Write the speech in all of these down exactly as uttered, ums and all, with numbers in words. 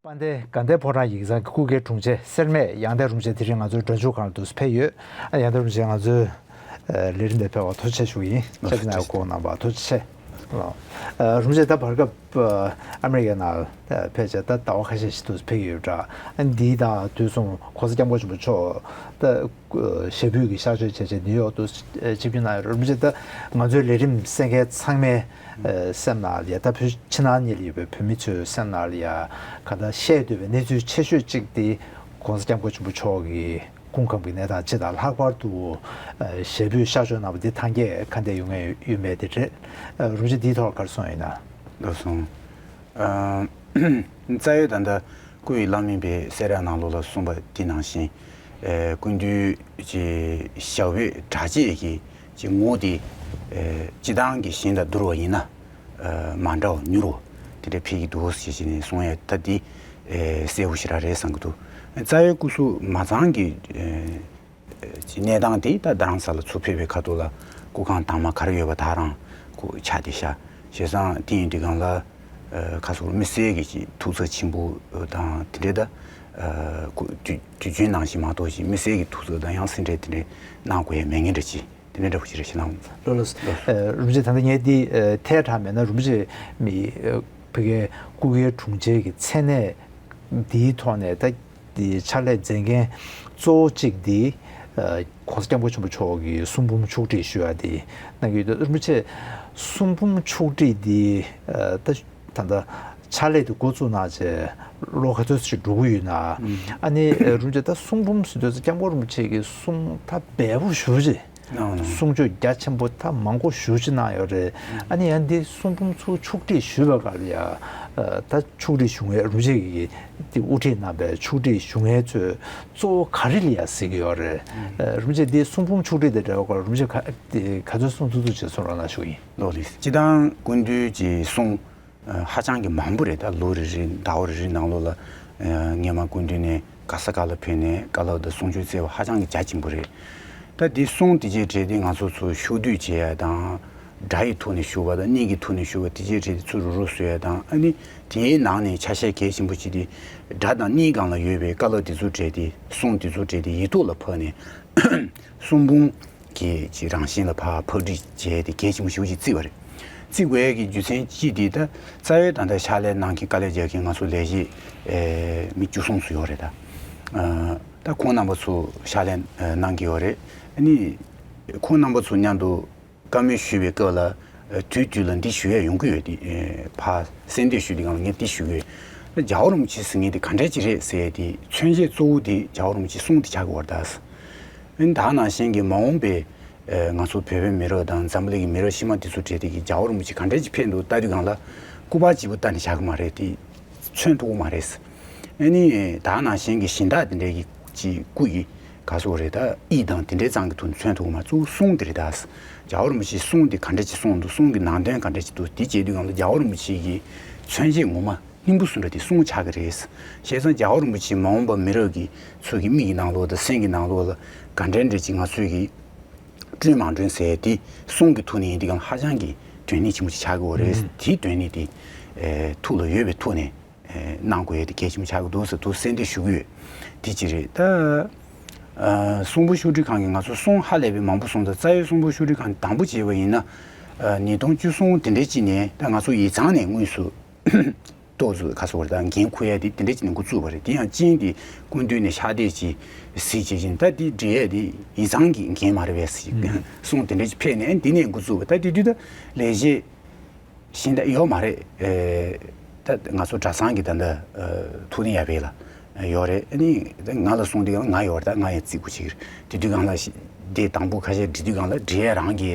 དཔལ་ལྡན་དགའ་ལྡན་ཕོ་བྲང་ཡིག་ཚང་གི་སྐུ་སྒེར་དྲུང་ཆེ་སེར་སྨད་ཡང་སྟེང་རིན་པོ་ཆེ་དེ་རིང་ང་ཚོའི་སྒྲ་འཇུག་ཁང་ལ་འདུག་སེ་ཕེབས་ཡོད། ཨ་ཡང་སྟེང་རིན་པོ་ཆེ་ང་ཚོའི་ཨ་ལས་རིམ་དེ་ཕེབས་པར་ཐུགས་རྗེ་ཆེ་ཞུ་གི་ཡིན། ཨ་ཐུགས་རྗེ་ཆེ། ཆེ་ཆེ་གནང་བར་ཐུགས་རྗེ་ཆེ། ཨ་རིན་པོ་ཆེ་ད་བར་སྐབས་ཨ་ཨ་མི་རི་ཀའི་ནང་ཕེབས་བྱས་ད་ཟླ་བ་ཁ་ཤས་ཤིག་འདུག་སེ་ཕེབས་ཀྱི་ཡོད་འདྲ། ཨ་འདིའི་དང་དུས་མཚུངས་༸གོང་ས་༸སྐྱབས་མགོན་ཆེན་པོ་མཆོག་ད་ཞབས་པུས་ཀྱི་གཤགས་བཅོས་བྱས་བྱས་ནིའུ་ཡོག་ཏུ་ཆིབས་བསྒྱུར་གནང་ཡོད། རིན་པོ་ཆེ་ད་ང་ཚོའི་ལས་རིམ་གསན་མཁན་ཚང་མའི་སེམས་ནང་ལ་ཡ་ད་བོད་ཕྱི་ནང་གཉིས་ལ་ཡོད་པའི་བོད་མི་ཚོའི་སེམས་ནང་ལ་ཡ་ག་ད་བཤད་འདོད་པའི་གནས་ཚུལ་ཆེ་ཤོས་གཅིག་དེ་༸གོང་ས་༸སྐྱབས་མགོན་ཆེན་པོ་མཆོག་གི་སྐུ་ཁམས་ཀྱི་གནས་སྟངས་སྤྱི་དང་ལྷག་པར་དུ་ཞབས་པུས་གཤགས་བཅོས་གནང་བ་འདི་ཐང་རྒྱལ་ཁ་གཏད་ཡོང་མཁན་ཡོད་མེད་དེ་རེད། རིན་པོ་ཆེ་འདིའི་ཐོག་ག་རེ་གསུངས་ཡོད་ན། ལགས་སོ། རྩ་བའི་ད་ལྟ་སྐུ་ཡི་བླ་མའི་པའི་གསལ་བསྒྲགས་ནང་ལོགས་ལ་གསུངས་པ་དེ་ནང་བཞིན། སྐུ་མདུན་གྱི་ཞབས་པུས་དྲག་སྐྱེད་ཀྱི་ངོ་བོ་དེ་སྤྱི་བཏང་གི་གཞན་དང་བསྡུར་བ་ཡིན་ན་མ་འདྲ་བ་མྱུར་བ་དེ་འདྲ་འཕེལ་གྱི་འདུག་ཞེས་བྱས་ནས་གསུངས་ཡ་ད་དེ་གསལ་པོ་ཞེ་དྲག་རེད་བསམ་གྱི་འདུག་རྩ་བའི་སྐུ་གཟུགས་མ་ཚང་གི་གནས་སྟངས་དེ་ད་རྡ་རམ་ས་ལ་ཚུར་ཕེབས་པའི་ཁ་ཐུག་ལ་སྐུ་ཁམས་དྭངས་མ་ག་རེ་ཡོད་པ་ད་རང་སྐུ་ཆ་དེ་ཤ་བྱས་ཙང་དེ་ཡིན་དུས་སྒང་ལ་ཁ་སོར་དམིགས་བསལ་གྱི་ཐུགས་བརྩེ་ཆེན་པོ་དང་དེ་འདྲའི་ད་སྐུ་དུས་དུས་རྒྱུན་ནང་བཞིན་མ་གཏོགས་ཅིག་དམིགས་བསལ་གྱི་ཐུགས་བརྩེ་དང་ཡང་སེམས་ཁྲལ་དེ་འདྲའི་གནང་དགོས་ཡ་མེད་ངེས་འདྲ་ཅིག་དེ་འདྲའི་འདྲ་པོ་ཅིག་རེད་ཤེས་ན། ལགས་ལགས། རིན་པོ་ཆེ་ད་ལྟ་ངས་འདི་ཐལ་དྲགས་མེད་ན་རིན་པོ་ཆེ་མི་ཕ་གའི་སྐུ་སྒེར་དྲུང་ཆེ་གི་མཚན་གནས་འདིའི་ཐོག་ནས་ད། དེ་ཕྱག་ལས་མཛད་མཁན་གཙོ་བོ་གཅིག་དེ་༸གོང་ས་༸སྐྱབས་མགོན་ཆེན་པོ་མཆོག་གི་གསུང་འབུམ་ཕྱོགས་སྒྲིག་ཞུ་ཡ་དེ་གནང་གི་ཡོད། རིན་པོ་ཆེ་གསུང་འབུམ་ཕྱོགས་སྒྲིག་དེ་ད་ད་ལྟ་ཕྱག་ལས་དེ་འགོ་བཙུགས་གནང་བྱས་ལོ་ག་ཚོད་ཅིག་འགྲོ་གི་ཡོད་ན། ཨ་ནི་རིན་པོ་ཆེ་ད་གསུང་འབུམ་ཟེར་དུས་ཙམ་སྐྱབས་མགོན་རིན་པོ་ཆེ་གི་གསུང་ད་འབེལ་པོ་ཞེ་པོ་ཅིག་གསུང་ཆོས་རྒྱ་ཆེན་པོ་ད་མང་པོ་ཞེ་པོ་ཅིག་གནང་ཡོད་རེད། ཨ་ནི་ཡང་འདི་གསུང་འབུམ་ཚུར་ཕྱོགས་སྒྲིག་ཞུས་པའི་སྐབས་ལ་ཡ་ད་ཕྱོགས་སྒྲིག་ཞུ་མཁན་རིན་པོ་ཆེ་གིས་འདི་དབུ་ཁྲིད་གནང་པའི་ཕྱོགས་སྒྲིག་ཞུ་མཁན་ཚོས་གཙོ་བོ་ག་རེ་ལ་ཡ་གཟིགས་ཀྱི་ཡོད་རེད། རིན་པོ་ཆེ་འདི་གསུང་འབུམ་ཕྱོགས་སྒྲིག་དང་འབྲེལ་བའི་སྐོར་རིན་པོ་ཆེ་ག་འདི་ག་ཚོད་གསུང་ཐུབ་ཐུབ་ཅིག་གསུང་རོགས་གནང་ཞུ་གི་ཡིན། ལགས་ལགས། སྤྱི་བཏང་སྐུ་མདུན་གྱི་གསུང་ཧ་ཅང་གི་མང་པོ་རེད། ད་ལོ་རེ་རེ་ཟླ་བ་རེ་རེའི་ནང་ལོགས་ལ་སྔས་མ་སྐུ་མདུན་ནས་ག་ས་ག་ལ་ཕེབས་ནས་བཀའ་སློབ་དང་གསུང་ཆོས་སྩལ་བ་ཧ་ཅང་གི་རྒྱ་ཆེན་པོ་རེད། ད་འདི་གསུང་དེ་བཅས་བྲིས་ཏེ་ང་ཚོ་ཚོ་ཕྱོགས་བསྡུས་བྱེད་ཡ་དང་། སྒྲ་ཡི་ཐོག་ནས་ཞུ་བ་དང་གཉིས་ཀྱི་ཐོག་ནས་ཞུ་བ་དེ་བཅས་བྲིས་ཏེ་ཚུར་རུག་རུག་བཟོ་ཡ་དང་། ཨ་ནི་དེའི་ནང་ནས་ཆ་ཤས་གལ་ཆེན་པོ་ཅིག་དེ་སྒྲ་དང་གཉིས་སྒང་ལ་ཡོད་པའི་བཀའ་སློབ་དེ་ཚོ་བྲིས་ཏེ་གསུང་དེ་ཚོ་བྲིས་ཏེ་ཡིག་ཐོག་ལ་ཕབ་ནས་གསུང་འབུམ་གྱི་ཅིག་རང་བཞིན་ལ་ཕར་ཕབ་སྒྲིག་བྱས་ཏེ་གལ་ཆེན་པོ་ཞེ་པོ་ཅིག་བརྩིས་པ་རེད། བརྩི་དགོས་ཀྱི་རྒྱུ་མཚན་གཅིག་དེ་ད་རྩ་བའི་ད་ལྟ་ཕྱག་ལས་གནང་མཁན་དཀའ་ལས་རྒྱག་མཁན་ང་ཚོ་ལས་བྱེད་ཨེ་མི་བཅུ་གསུམ་ཙམ་ཡོད་རེད་ད། ཨ་ད་ཁོང་རྣམ་པ་ཚོ་ཕྱག་ལས་ཨེ་གནང་གི་ཡོད་རེད། ཨ་ནི་ཁོང་རྣམ་པ་ཚོ་མཉམ་དུ་བཀའ་མོལ་ཞུས་པའི་སྐབས་ལ་ཨེ་དུས་དུས་ལ་འདི་ཞུ་ཡས་ཡོང་གི་ཡོད་དེ། ཨེ་ཕར་གསན་བསྡད་ཞུས་དུས་སྒང་ལ་ངས་འདི་ཞུ་གི་ཡོད། ད་རྒྱལ་བ་རིན་པོ་ཆེ་ཟེར་མཁན་དེ་ག་འདྲས་ཅིག་རེད་ཟེར་ཡས་དེ་མཚོན་བྱེད་གཙོ་བོ་དེ་རྒྱལ་བ་རིན་པོ་ཆེའི་གསུང་དེ་ཆགས་ཀྱི་ཡོད་རེད་ད། ཨ་ནི་ད་ནང་བཞིན་གྱི་མ་འོངས་པའི་ཨེ་ང་ཚོ་བོད་པའི་མི་རབས་དང་འཛམ་བུ་གླིང་གི་མི་རབས་ཕྱི་མ་འདི་ཚོ་གྲས་དེ་གིས་རྒྱལ་བ་རིན་པོ་ཆེ་ག་འདྲས་ཅིག་ཕེབས་འདུག་ལྟ་དུས་སྒང་ལ་སྐུ་པར་གཅིག་པུ་ལྟ་ནས་བཞག་གི་མ་རེད་དེ། མཚོན་ཐུབ་ཀྱི་མ་རེད། ཨ་ནི་ད་ནང་བཞིན་གྱི་གཞན་དག་དེ་འདྲས་ཀྱི་ཅིག་སྐུ་ཡི་ག་སོགས་རེད་ད། དབྱིག་དང་དེ་འདྲས་ཙམ་གྱི་ཐོག་ནས་མཚོན་ཐུབ་ཀྱི་མ་རེད། གཙོ་བོ་གསུང་དེ་རེད་ད། རྒྱལ་བ་རིན་པོ་ཆེའི་གསུང་དེ་ག་འདྲས་ཅིག་གསུངས་འདུག་གསུང་གི་ནང་དོན་ག་འདྲས་ཅིག་འདུག་དེ་བྱེད་དུས་སྒང་ལ་རྒྱལ་བ་རིན་པོ་ཆེ་གི་མཚོན་བྱེད་ངོ་མ་སྙིང་པོ་སུ་འདྲ་དེ་གསུང་ཆགས་ཀྱི་རེད། བྱས་ཙང་རྒྱལ་བ་རིན་པོ་ཆེ་མ་འོངས་པ་མི་རབས་ཀྱི་ཚོ་གི་མིག་གི་ནང་ལོགས་དང་སེམས་ཀྱི་ནང་ལོགས་ལ་ག་འདྲ་འདྲ་ཅིག་ང་ཚོས་ཀྱི་བསྐྲུན་མ་བསྐྲུན་ཟེར་དེ་གསུང་གི་ཐོག་ནས་ཡིན་དུས་སྒང་ཧ་ཅང་གི་དོན་སྙིང་ཆེན་པོ་ཅིག་ཆགས་ཀྱི་ཡོད་རེད། ཨུམ། དེའི་དོན་སྙིང་དེ་ཨེ་ཐུགས་ལ་ཡོད་པའི་ཐོག་ནས་ཨེ་གནང་དགོས་ཡས་དེ་གལ་ཆེན་པོ་ཆགས་ཀྱི་འདུག་ཟེར་ཐུགས་གསལ་འདེབས་ཞུ་གི་ཡོད། དེ་གཅིག་རེད་ད། ཨ་གསུང་འབུམ་ཕྱོགས་སྒྲིག་ཁང་གིས་ང་ཚོ་གསུང་ཧ་ལས་པའི་མང་པོ་གསུངས་ད། རྩ་བའི་གསུང་འབུམ་ཕྱོགས་སྒྲིག་ཁང་དང་པོ་བྱས་པ་ཡིན་ན་ཨ་ཉིས་སྟོང་བཅུ་གསུམ་དེ་འདྲའི་ཅིག་ནས་ད་ང་ཚོ་ཡིག་ཚང་ནས་དངོས་སུ་ཏོག་ཙམ་ག་སོགས་རེད་ད་འགན་འཁུར་ཡ་དེ་དེ་འདྲ་ཅིག་ནས་འགོ་བཙུགས་པ་རེད། དེ་ཡང་ཅིང་དེ་སྐུ་མདུན་ནས་ཕྱག་དེབ་ཅིག་གཟིགས་བྱེད་ཅིང་ད་དེ་འབྲི་ཡ་དེ་ཡིག་ཚང་གི་འགན་མ་རེད་པས་ཟེར་ཨུམ། གསུང་དེ་འདྲ་ཅིག་ཕེབས་ནས་འདི་ནས་འགོ་བཙུགས་པ། ད་དེ་དུས་ད་ལས་བྱེད་གཞན་དག་ཡོད་མ་རེད། ཨེ་ད་ང་ཚོ་གྲྭ་ཚང་གི་ད་ལྟ་ཨེ་ཐུགས་རྟེན་ཡར་འཕེལ་ལ་ཡོད་རེད། ཨ་ནི་ང་ལ་གསུང་དུས་ང་ཡོད་རེད། ད་ང་ཡང་རྩིས་སྐུ་ཅིག་རེད། དེ་དུས་སྒང་ལ་ཤི་དེ་དང་པོ་ཁ་ཤས་འབྲི་དུས་སྒང་ལ་འབྲི་ཡ་རང་གི་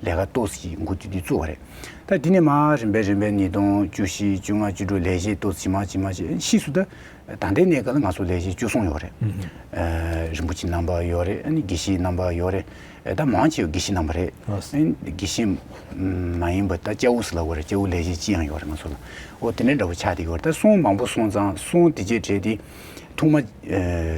ལས་ཀ་ཏོག་ཙམ་འགོ་དེ་དུས་བཙུགས་པ་རེད། ད་དེ་ནས་མར་རིམ་པས་རིམ་པས་ཉིས་སྟོང་བཅུ་བཞི་བཅོ་ལྔ་བཅུ་དྲུག་ལས་བྱེད་ཏོག་ཙམ་ཇི་མ་ཇི་མ་བྱས་ཕྱིས་སུ་ད་ད་ལྟའི་གནས་སྐབས་ལ་ང་ཚོ་ལས་བྱེད་བཅུ་གསུམ་ཡོད་རེད། ཨུམ། ཨ་རིན་པོ་ཆེ་རྣམ་པ་ཡོད་རེད། ཨ་ནི་དགེ་བཤེས་རྣམ་པ་ཡོད་རེད། ཨ་ད་མང་ཆེ་བ་དགེ་བཤེས་རྣམ་པ་རེད། ལགས་སོ། ཨ་ནི་དགེ་བཤེས་མ་ཡིན་པ་ད་སྐྱ་བོ་ཟེར་ལབ་དགོས་རེད། སྐྱ་བོ་ལས་བྱེད་ཅི་ཡང་ཡོད་རེད་ང་ཚོ་ལ། འོ་དེ་འདྲ་འདྲ་པོ་ཆགས་བསྡད་ཡོད་རེད། ད་གསུང་མང་པོ་གསུངས་ཙང་གསུང་དེ་བཅས་བྲིས་ཏེ་ཐོག་མ་ཨ་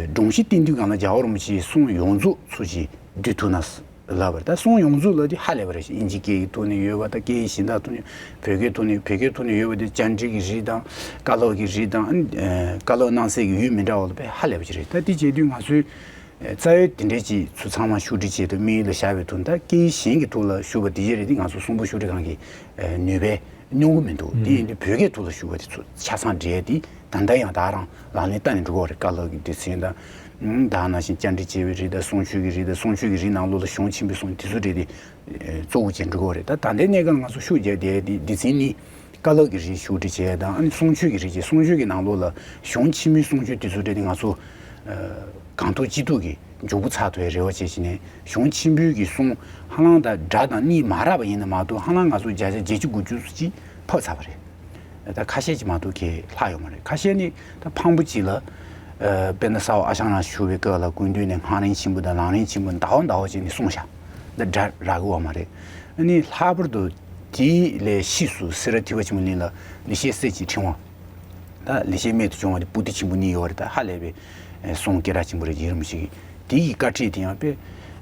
སྒྲོམ་གཞི་བཏིང་དུས་སྒང་ལ་རྒྱལ་བ་རིན་པོ་ཆེའི་གསུང་ཡོངས་རྫོགས་ཚུར་ཅིག་བསྡུ་ཐུབ་ན། ལབ་པ་རེད། ད་གསུང་ཡོངས་རྫོགས་ལ་དེ་ཧ་ལས་པ་རེད། དབྱིན་ཇི་སྐད་ཀྱི་ཐོག་ནས་ཡོད་པ་དང་སྐད་ཡིག་གཞན་དག་ཐོག་ནས། བོད་སྐད་ཐོག་ནས། བོད་སྐད་ཐོག་ནས་ཡོད་པ་དེ་བཅར་འདྲི་གི་རིགས་དང་། བཀའ་སློབ་ཀྱི་རིགས་དང་། ཨ་ནི་ཨ་བཀའ་སློབ་གནང་སའི་གི་ཡུལ་མི་འདྲ་བ་ལ་དཔེ་ཧ་ལས་པ་ཅིག་རེད། ད་དེ་བྱེད་དུས་ང་ཚོའི་རྩ་བའི་དེ་འདྲའི་ཅིག་ཚུར་ཚང་མ་བཤུ་སྒྲིག་བྱས་དང་དམིགས་ཡུལ་ལ་བཞག་པའི་ཐོག་ནས། ད་སྐད་ཡིག་གཞན་གྱི་ཐོག་ལ་བཤུ་བ་དེ་ཡས་རེད། དེ་ང་ཚོ་གསུང་འབུམ་བཤུ་སྒྲིག་ཁང་གི་ནུས་པས་སྙོམས་གི་མི་འདུག། དེ་ཡིན་དུས་བོད་སྐད་ཐོག་ལ་བཤུ་བ་དེ་ཚོ་ཆ་ཚང་འབྲེལ་ཡས་དེ་ད་ལྟ་ཡང་ད་རང་ལག་ལེན་བསྟར་ནས་འགྲོ་གི་ཡོད་རེད། བཀའ་སློབ་ཀྱི་སྡེ་ཚན་དང་། ཨང་། ད་ནང་བཞིན་བཅར་འདྲི་བྱས་པའི་རིགས་དང་། གསུང་ཆོས་ཀྱི་རིགས་དང་། གསུང་ཆོས་ཀྱི་རིགས་ནང་ལོགས་ལ་གཞུང་ཆེན་པོའི་གསུང་དེ་ཚོ་རེད་དེ། ཨེ། གཙོ་བོ་བྱས་འགྲོ་གི་ཡོད་རེད། ད་ད་ལྟའི་གནས་སྐབས་ལ་ང་ཚོ་ཤུགས་རྒྱག་བསྡད་དེ་སྡེ་ཚན་གཉིས། བཀའ་སློབ་ཀྱི་རིགས་བཤུ་སྒྲིག་བྱས་དང་། ཨ་ནི་གསུང་ཆོས་ཀྱི་རིགས་བྱས། གསུང་ཆོས་ཀྱི་ནང་ལོགས་ལ་གཞུང་ཆེན་མོའི་གསུང་ཆོས་དེ་ཚོ་རེད་དེ། ང་ཚོ་ཨ་གང་ཐུབ་ཅི་ཐུབ་ཀྱིས་མགྱོགས་པོ་ཚར་ཐུབ་ཡའི་རེ་བ་བྱས་བྱས་ནས། གཞུང་ཆེན་པོའི་གི་གསུང་ཧ་ལམ་ད་སྒྲ་དང་གཉིས་མ་རག་པ་ཡིན་ན་མ་གཏོགས། ཧ་ལམ་ང་ཚོ་བརྒྱ་ཆ་བརྒྱད་ཅུ་དགུ་བཅུ་ཅིག་ཕབ་ཚར་བ་རེད། ད་ཁ་ཤས་ཅིག་མ་གཏོགས་ཁས་ལྷག་ཡོད་མ་རེད། ཁ་ཤས་ནི་ད་ཕངས་པོ་ཅིག་ལ། ཨ་དཔེར་ན་གསར་པ་ཨ་ཞང་རང་བཞུགས་པའི་སྐབས་ལ་སྐུ་མདུན་ནས་སྔགས་རིང་ཆེན་པོ་དང་ལམ་རིང་ཆེན་པོ་ཟླ་བ་ཟླ་བ་བྱས་ནས་གསུངས་ཤག། ད་སྒྲ་རག་གི་ཡོད་མ་རེད། ཨ་ནི་ལྷག་པར་དུ་དེ་ལས་ཕྱིས་སུ་སེ་ར་ཐེག་པ་ཆེན་པོ་གླིང་ལ་ལེགས་བཤད་གསེར་གྱི་ཕྲེང་བ། ད་ལེགས་བཤད་རྨད་དུ་བྱུང་བ་དེ་པོ་ཏི་ཆེན་པོ་གཉིས་ཡོད་རེད། ད་ཧ་ལས་པའི་ཨ་གསུང་སྐད་གྲགས་ཆེན་པོ་རེད། ཡིན་རུང་ཞིག་དེ་ཡི་བཀའ་ཁྲིད་དེ་ཡང་དཔེ་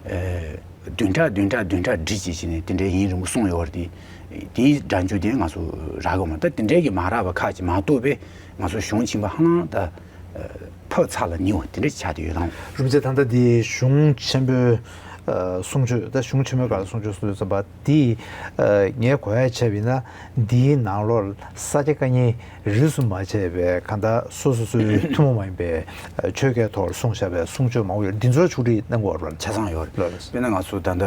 ཨ་བདུན་ཕྲག་བདུན་ཕྲག་བདུན་ཕྲག་བསྒྲིལ་བྱས་བྱས་ནས་དེ་འདྲའི་ཡིན་རིང་པོ་གསུངས་ཡོད་རེད་དེ། དེའི་སྒྲ་འཇུག་དེ་ང་ཚོ་རག་གི་མ། ད་དེ་འདྲའི་གི་མ་རག་པ་ཁག་ཅིག་མ་གཏོགས་པའི་ང་ཚོ་གཞུང་ཆེན་པོ་ཧ་ལམ་ད་ཨ་ཕབ་ཚར་ལ་ཉེ་བ་དེ་འདྲ་ཆགས་བསྡད་ཡོད་ལགས། རིན་པོ་ཆེ། ད་ལྟ་འདི་གཞུང་ཆེན་པོའི་ཨ་གསུང་ཆོས། ད་གཞུང་ཆེན་མོའི་སྒང་ལ་གསུང་ཆོས་གསུང་དུས་ཙམ་པ་འདི་ཨ་ངས་གོ་ཡ་བྱས་པ་ཡིན་ན། འདིའི་ནང་ལོགས་ས་སྐྱ་བཀའ་རྙིང་རིས་སུ་མ་ཆད་པའི། གང་ལྟར་སོ་སོ་སོའི་ཐུན་མོང་མ་ཡིན་པའི་ཨ་ཆོས་སྐད་ཐོག་ལ་གསུངས་བཞག་པའི་གསུང་ཆོས་མང་པོ་ཡོད། འདི་ཚོ་ཕྱོགས་སྒྲིག་གནང་དགོས་རེད་པ། ཆ་ཚང་ཡོད་རེད། ལགས། དཔེར་ན་ང་ཚོ་ད་ལྟ་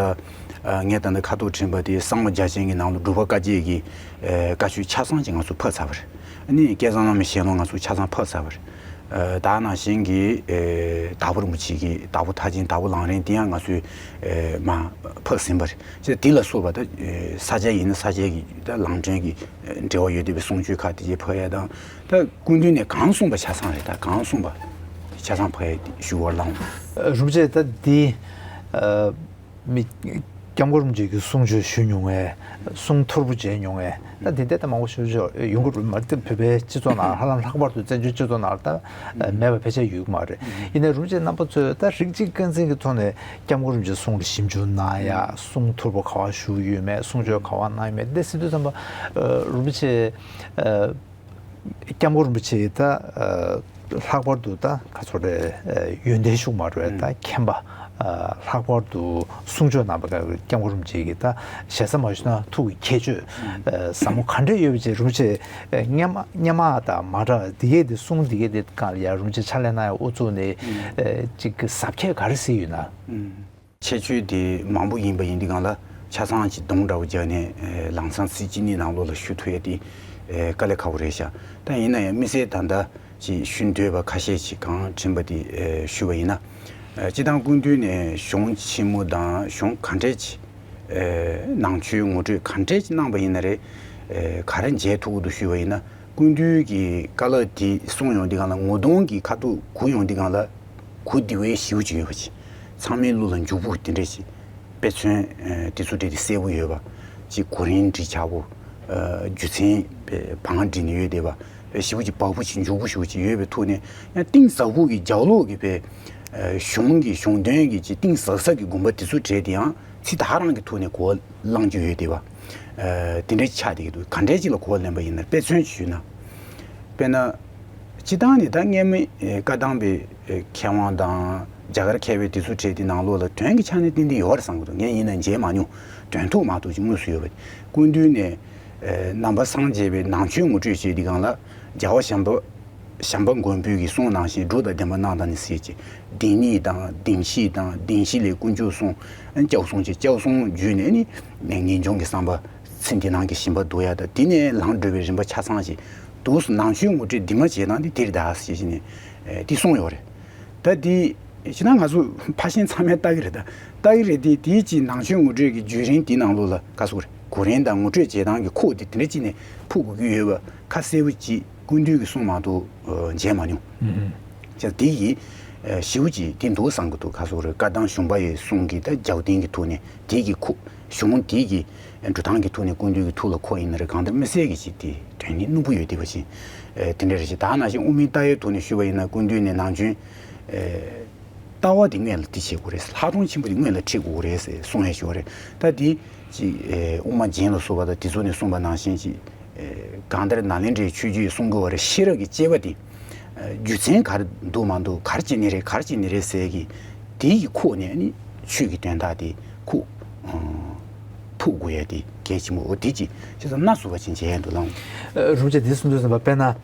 ཨ་ངས་ད་ལྟ་ཁ་ཐུག་དྲན་པ་དེ་གསང་བ་རྒྱ་ཆེན་གྱི་ནང་ལ་འབྲུག་པ་བཀའ་བརྒྱད་ཀྱི་ཨ་བཀའ་ཆོས་ཆ་ཚང་ཅིག་ང་ཚོ་ཕབ་ཚར་བ་རེད། ཨ་ནི་སྐལ་བཟང་བླ་མའི་ཞལ་ལུང་ང་ཚོ་ཆ་ཚང་ཕབ་ཚར་བ་རེད། ཨ་ད་ནང་བཞིན་གྱི་ཨེ་དྭགས་པོ་རིན་པོ་ཆེ་གི་དྭགས་པོ་མཐར་ཕྱིན་དྭགས་པོ་ལམ་རིམ་དེ་ཡང་ང་ཚོས་ཨེ་མར་ཕབ་ཟིན་པ་རེད། ཅེས་དེ་ལ་སོགས་པ་ད་ཨེ་ས་སྐྱ་ཡིན་ན་ས་སྐྱ་གི་ད་ལམ་སྒྲོན་གྱི་ཨེ་འབྲེལ་བ་ཡོད་བསྡད་པའི་གསུང་ཆོས་ཁག་དེ་ཅིག་ཕབ་ཡ་དང་། ད་སྐུ་མདུན་ནས་གང་གསུངས་པ་ཆ་ཚང་རེད། ད་གང་གསུངས་པ་ཆ་ཚང་ཕབ་ཡ་ཞུ་བར་ལངས། རིན་པོ་ཆེ། ད་འདི་ཨ་མི་སྐྱབས་མགོན་རིན་པོ་ཆེ་གི་གསུང་ཆོས་ཞུ་མྱོང་ངས། གསུང་ཐོར་བུ་མཇལ་མྱོང་ངས། ད་འདི་འདྲ་ད་མང་པོ་ཞུ་ཆོག་ཡོང་གི་རེད་མ་རེད། ད་བོད་པའི་སྤྱི་ཚོགས་ནང་ཧ་ལམ་ལྷག་པར་དུ་བཙན་བྱོལ་སྤྱི་ཚོགས་ནང་ད་མེད་པ་ཕལ་ཆེར་ཡོད་ཀྱི་མ་རེད། ཡིན་ནའི་རིན་པོ་ཆེ་རྣམ་པ་ཚོས་ད་རིགས་གཅིག་རྐང་འཛིན་གྱི་ཐོག་ནས་སྐྱབས་མགོན་རིན་པོ་ཆེའི་གསུང་ལ་ཞིབ་འཇུག་གནང་ཡ། གསུང་ཐོར་བུ་ག་པར་ཞུས་ཡོད་མེད། གསུང་ཆོས་ག་པར་གནང་ཡོད་མེད། འདི་ཟེར་དུས་ཙམ་པ་ཨ་རིན་པོ་ཆེ་ཨ་སྐྱབས་མགོན་རིན་པོ་ཆེ་ད་ཨ་ལྷག་པར་དུ་ད་ག་ཚོད་རེད། ཨ་ཡོན་ཏན་ཤུགས་མ་རེད། ད་མཁྱེན་པ། ཨ་ལྷག་པར་དུ་གསུང་ཆོས་གནང་བའི་སྐབས་སྐྱབས་མགོན་རིན་པོ་ཆེ་གི་ད་ཞེ་ས་མ་ཞུས་ན་ཐུགས་ཀྱི་ཁྱད་ཆོས་ཨ་ཟབ་མོ་ག་འདྲ་ཡོད་པ་ཅིག་རིན་པོ་ཆེ་ཨ་སྔོན་མ་སྔོན་མ་དང་མ་འདྲ་བ་འདི་གས་དེ་གསུང་འདི་གས་དེ་སྒང་ལ་ཡ་རིན་པོ་ཆེ་ཕྱག་ལས་གནང་ཡ་དབུ་བཙུགས་ནས་ཨ་ཅིག་གི་ཟབ་ཁྱད་ག་རེ་གཟིགས་ཡོད་ན། ཁྱད་ཆོས་དེ་མང་པོ་ཡིན་པ་ཡིན་དུས་སྒང་ལ་ཆ་ཚང་གཅིག་སྡོམ་འདྲ་བོ་བརྒྱབ་ནས་ཨེ་ལམ་སང་ཚིག་གཅིག་གཉིས་ནང་ལོགས་ལ་ཞུ་ཐུབ་ཡ་དེ་ཨེ་དཀའ་ལས་ཁག་པོ་རེད་ཤག། ད་ཡིན་ན་ཡང་དམིགས་བསལ་ད་ལྟ་ཅིག་ཞུ་འདོད་པ་ཁ་ཤས་ཅིག་གང་དྲན་པ་དེ་ཨེ་ཞུ་བ་ཡིན་ན། ཨེ་སྤྱིར་བཏང་སྐུ་མདུན་ནས་གཞུང་ཆེན་མོ་དང་གཞུང་ག་འདྲས་ཅིག་ཨེ་ནང་ཆོས་ངོ་སྤྲོད་ག་འདྲས་ཅིག་གནང་པ་ཡིན་ན་རེད། ཨེ་ག་རེ་མཇལ་ཐུབ་ཀྱི་འདུག་ཞུས་པ་ཡིན་ན། སྐུ་མདུན་གྱི་བཀའ་སློབ་དེ་གསུངས་ཡོང་དུས་སྒང་ལ་ངོ་གདོང་གི་ཁ་ཐུག་གུ་ཡོང་དུས་སྒང་ལ་གུ་བདེ་བའི་ཞེ་པོ་ཅིག་ཡོད་པ་ཅིག། ཚང་མའི་གླུ་ལ་འཇུག་པོ་དེ་འདྲ་ཞིག། དཔེ་མཚོན་ཨ་དེ་ཚོ་འདྲ་དེ་གསལ་པོ་ཡོད་པ་ཅིག། གོ་རིམ་བསྒྲིགས་ཆགས་པོ། ཨ་རྒྱུ་མཚན་དཔེ་བང་བསྒྲིགས་ནས་ཡོད་བསྡད་པ། དཔེ་ཞེ་པོ་ཅིག་བག་ཕེབས་ཅིག་འཇུག་པོ་ཞེ་པོ་ཅིག་ཡོད་པའི་ཐོག་ནས། ཡང་གཏིང་ཟབ་པོ་གི་རྒྱབ་ལོགས་ཀྱི་དཔེ་ཨ་གཞུང་གི་གཞུང་དོན་གྱི་ཅིག་གཏིང་ཟབ་ཟབ་ཀྱི་དགོངས་པ་དེ་ཚོ་བྲལ་ཏེ། ཡང་ཚིག་དག་རང་གི་ཐོག་ནས་གོ་བ་བླང་རྒྱུ་ཡོད་བསྡད་པ། ཨ་དེ་འདྲ་ཆགས་བསྡད་ཀྱི་འདུག། ག་འདྲའི་ཅིག་ལ་གོ་བ་ལེན་པ་ཡིན་ན། དཔེ་མཚོན་ཅིག་ཞུས་ན། དཔེར་ན། སྤྱིར་བཏང་ནི་ད་སྔོན་མའི་ཨེ་བཀའ་གདམས་པའི་ཨེ་མཁས་དབང་དང་རྒྱ་གར་མཁས་པའི་དེ་ཚོ་གྲས་དེ་ནང་ལོགས་ལ་དོན་གྱི་ཆ་ནས་ཏན་ཏན་ཡོད་རེད་བསམ་གྱི་འདུག། ངས་ཡིན་ན་མཇལ་མ་མྱོང་། དོན་ཐོག་མ་གཏོགས་ཅིག་དངོས་སུ་ཡོད་པ། སྐུ་མདུན་ནས་ཨེ་ནང་པ་སངས་རྒྱས་པའི་ནང་ཆོས་ངོ་སྤྲོད་བྱེད་དུས་སྒང་ལ། རྒྱལ་བ་བྱམས་པ་བྱམས་པ་མགོན་པོའི་གི་གསུང་ནང་བཞིན་སྒྲུབ་དང་ལྡན་པ་གནང་དང་ནི་ཟེར་གྱི། བདེན་གཉིས་དང་བདེན་བཞི་དང་། བདེན་བཞི་ལས་དཀོན་མཆོག་གསུམ། ཨ་ནི་སྐྱབས་གསུམ་བྱས། སྐྱབས་གསུམ་བརྒྱུད་ནས་ནི་ངེས་འབྱུང་གི་བསམ་པ་ཚེ་འདི་ནང་གི་ཞིང་པ་འདོར་ཡ་དང་། དེ་ནས་ལམ་བགྲོད་པའི་རིམ་པ་ཆ་ཚང་ཞིག། འདུག་སེ་ནང་ཆོས་ངོ་སྤྲོད་འདི་མ་བྱས་ན་འདི་དེ་རེད་ད་ཟེར་བྱས་ནས་ཨེ་འདི་གསུངས་ཡོད་རེད། ད་འདི་བྱས་ན་ང་ཚོ་ཕར་ཕྱིན་ཚང་མས་ལྟ་གི་རེད། ད་ལྟ་གི་རེད་དེ། དེའི་ཅིག་ནང་ཆོས་ངོ་སྤྲོད་ཀྱི་བརྒྱུད་རིམ་དེའི་ནང་ལོགས་ལ་ག་ཟེར་དགོས་རེད། གོ་རིམ་དང་ངོ་སྤྲོད་བྱེད་སྟངས་ཀྱི་ཁོག་དེ་དེ་འདྲ་ཅིག་ནས་ཕུག་དགོས་ཀྱི་ཡོད་པ་ཁ་གསལ་པོ་ཅིག་སྐུ་མདུན་གྱི་གསུང་མ་གཏོགས་ཨ་མཇལ་མ་མྱོང་། ཅེས་དེ་ཡིས་ཨ་ཞེ་པོ་ཅིག་དེ་འདུག་བསམ་གྱི་འདུག། ག་ཟེར་དགོས་རེད། བཀའ་གདམས་གཞུང་པ་ཡི་གསུང་གི་ད་རྒྱབ་རྟེན་གྱི་ཐོག་ནས། དེ་གི་ཁོག་གཞུང་དེ་གི་འགྲོ་སྟངས་ཀྱི་ཐོག་ནས་སྐུ་མདུན་གྱི་ཐུགས་ལ་འཁོར་ཡིན་ན་རེད། གང་ལྟར་དམིགས་བསལ་གྱི་ཅིག་དེ་དོན་སྙིང་སྣུམ་པོ་ཡོད་བསྡད་པ་ཅིག་ཨ་དེ་འདྲ་རེད་ཅེས། ད་ནང་བཞིན་དབུ་མའི་ལྟ་བའི་ཐོག་ནས་ཞུས་པ་ཡིན་ན། སྐུ་མདུན་ནས་ནང་ཆོས་ཨ་ ལྟ་བ་དེ་སྔོན་ལ་དེ་བྱེད་དགོས་རེད། ལྷག་མཐོང་ཆེན་པོ་དེ་སྔོན་ལ་ཁྲིད་དགོས་རེད་ཟེར་གསུང་ཡ་ཞིག་ཡོད་རེད། ད་དེ་ཅིག་ཨེ་དབུ་མ་རྒྱན་ལ་སོགས་པ་དང་དེ་ཚོ་ནས་གསུངས་པ་ནང་བཞིན་ཅིག་ཨེ་གང་ལྟར་ནཱ་ལེནྡྲའི་ཆོས་བརྒྱུད་གསུང་གི་བར་ཤེས་རབ་ཀྱི་དཔྱད་པ་དེ་རྒྱུ་མཚན་ག་རེ་འདུག་མ་འདུག་ག་རེ་བྱས་ནས་རེད་ག་རེ་བྱས་ནས་རེད་ཟེར་གི་དེ་ཡི་ཁུག་ནས་ནི་ཆོས་ཀྱི་དོན་དག་དེ་ཁུག་ཕུག་དགོས་ཡ་དེ་གལ་ཆེན་པོ། འོ་དེ་ཅིག་བྱས་ཙང་སྣ་ཚོགས་པ་ཅིག་བྱས་ཡ་འདུག་ལགས། རུམ་ཆེ་དེ་གསུང་དུས་ཙམ་པ་དཔེར་ན།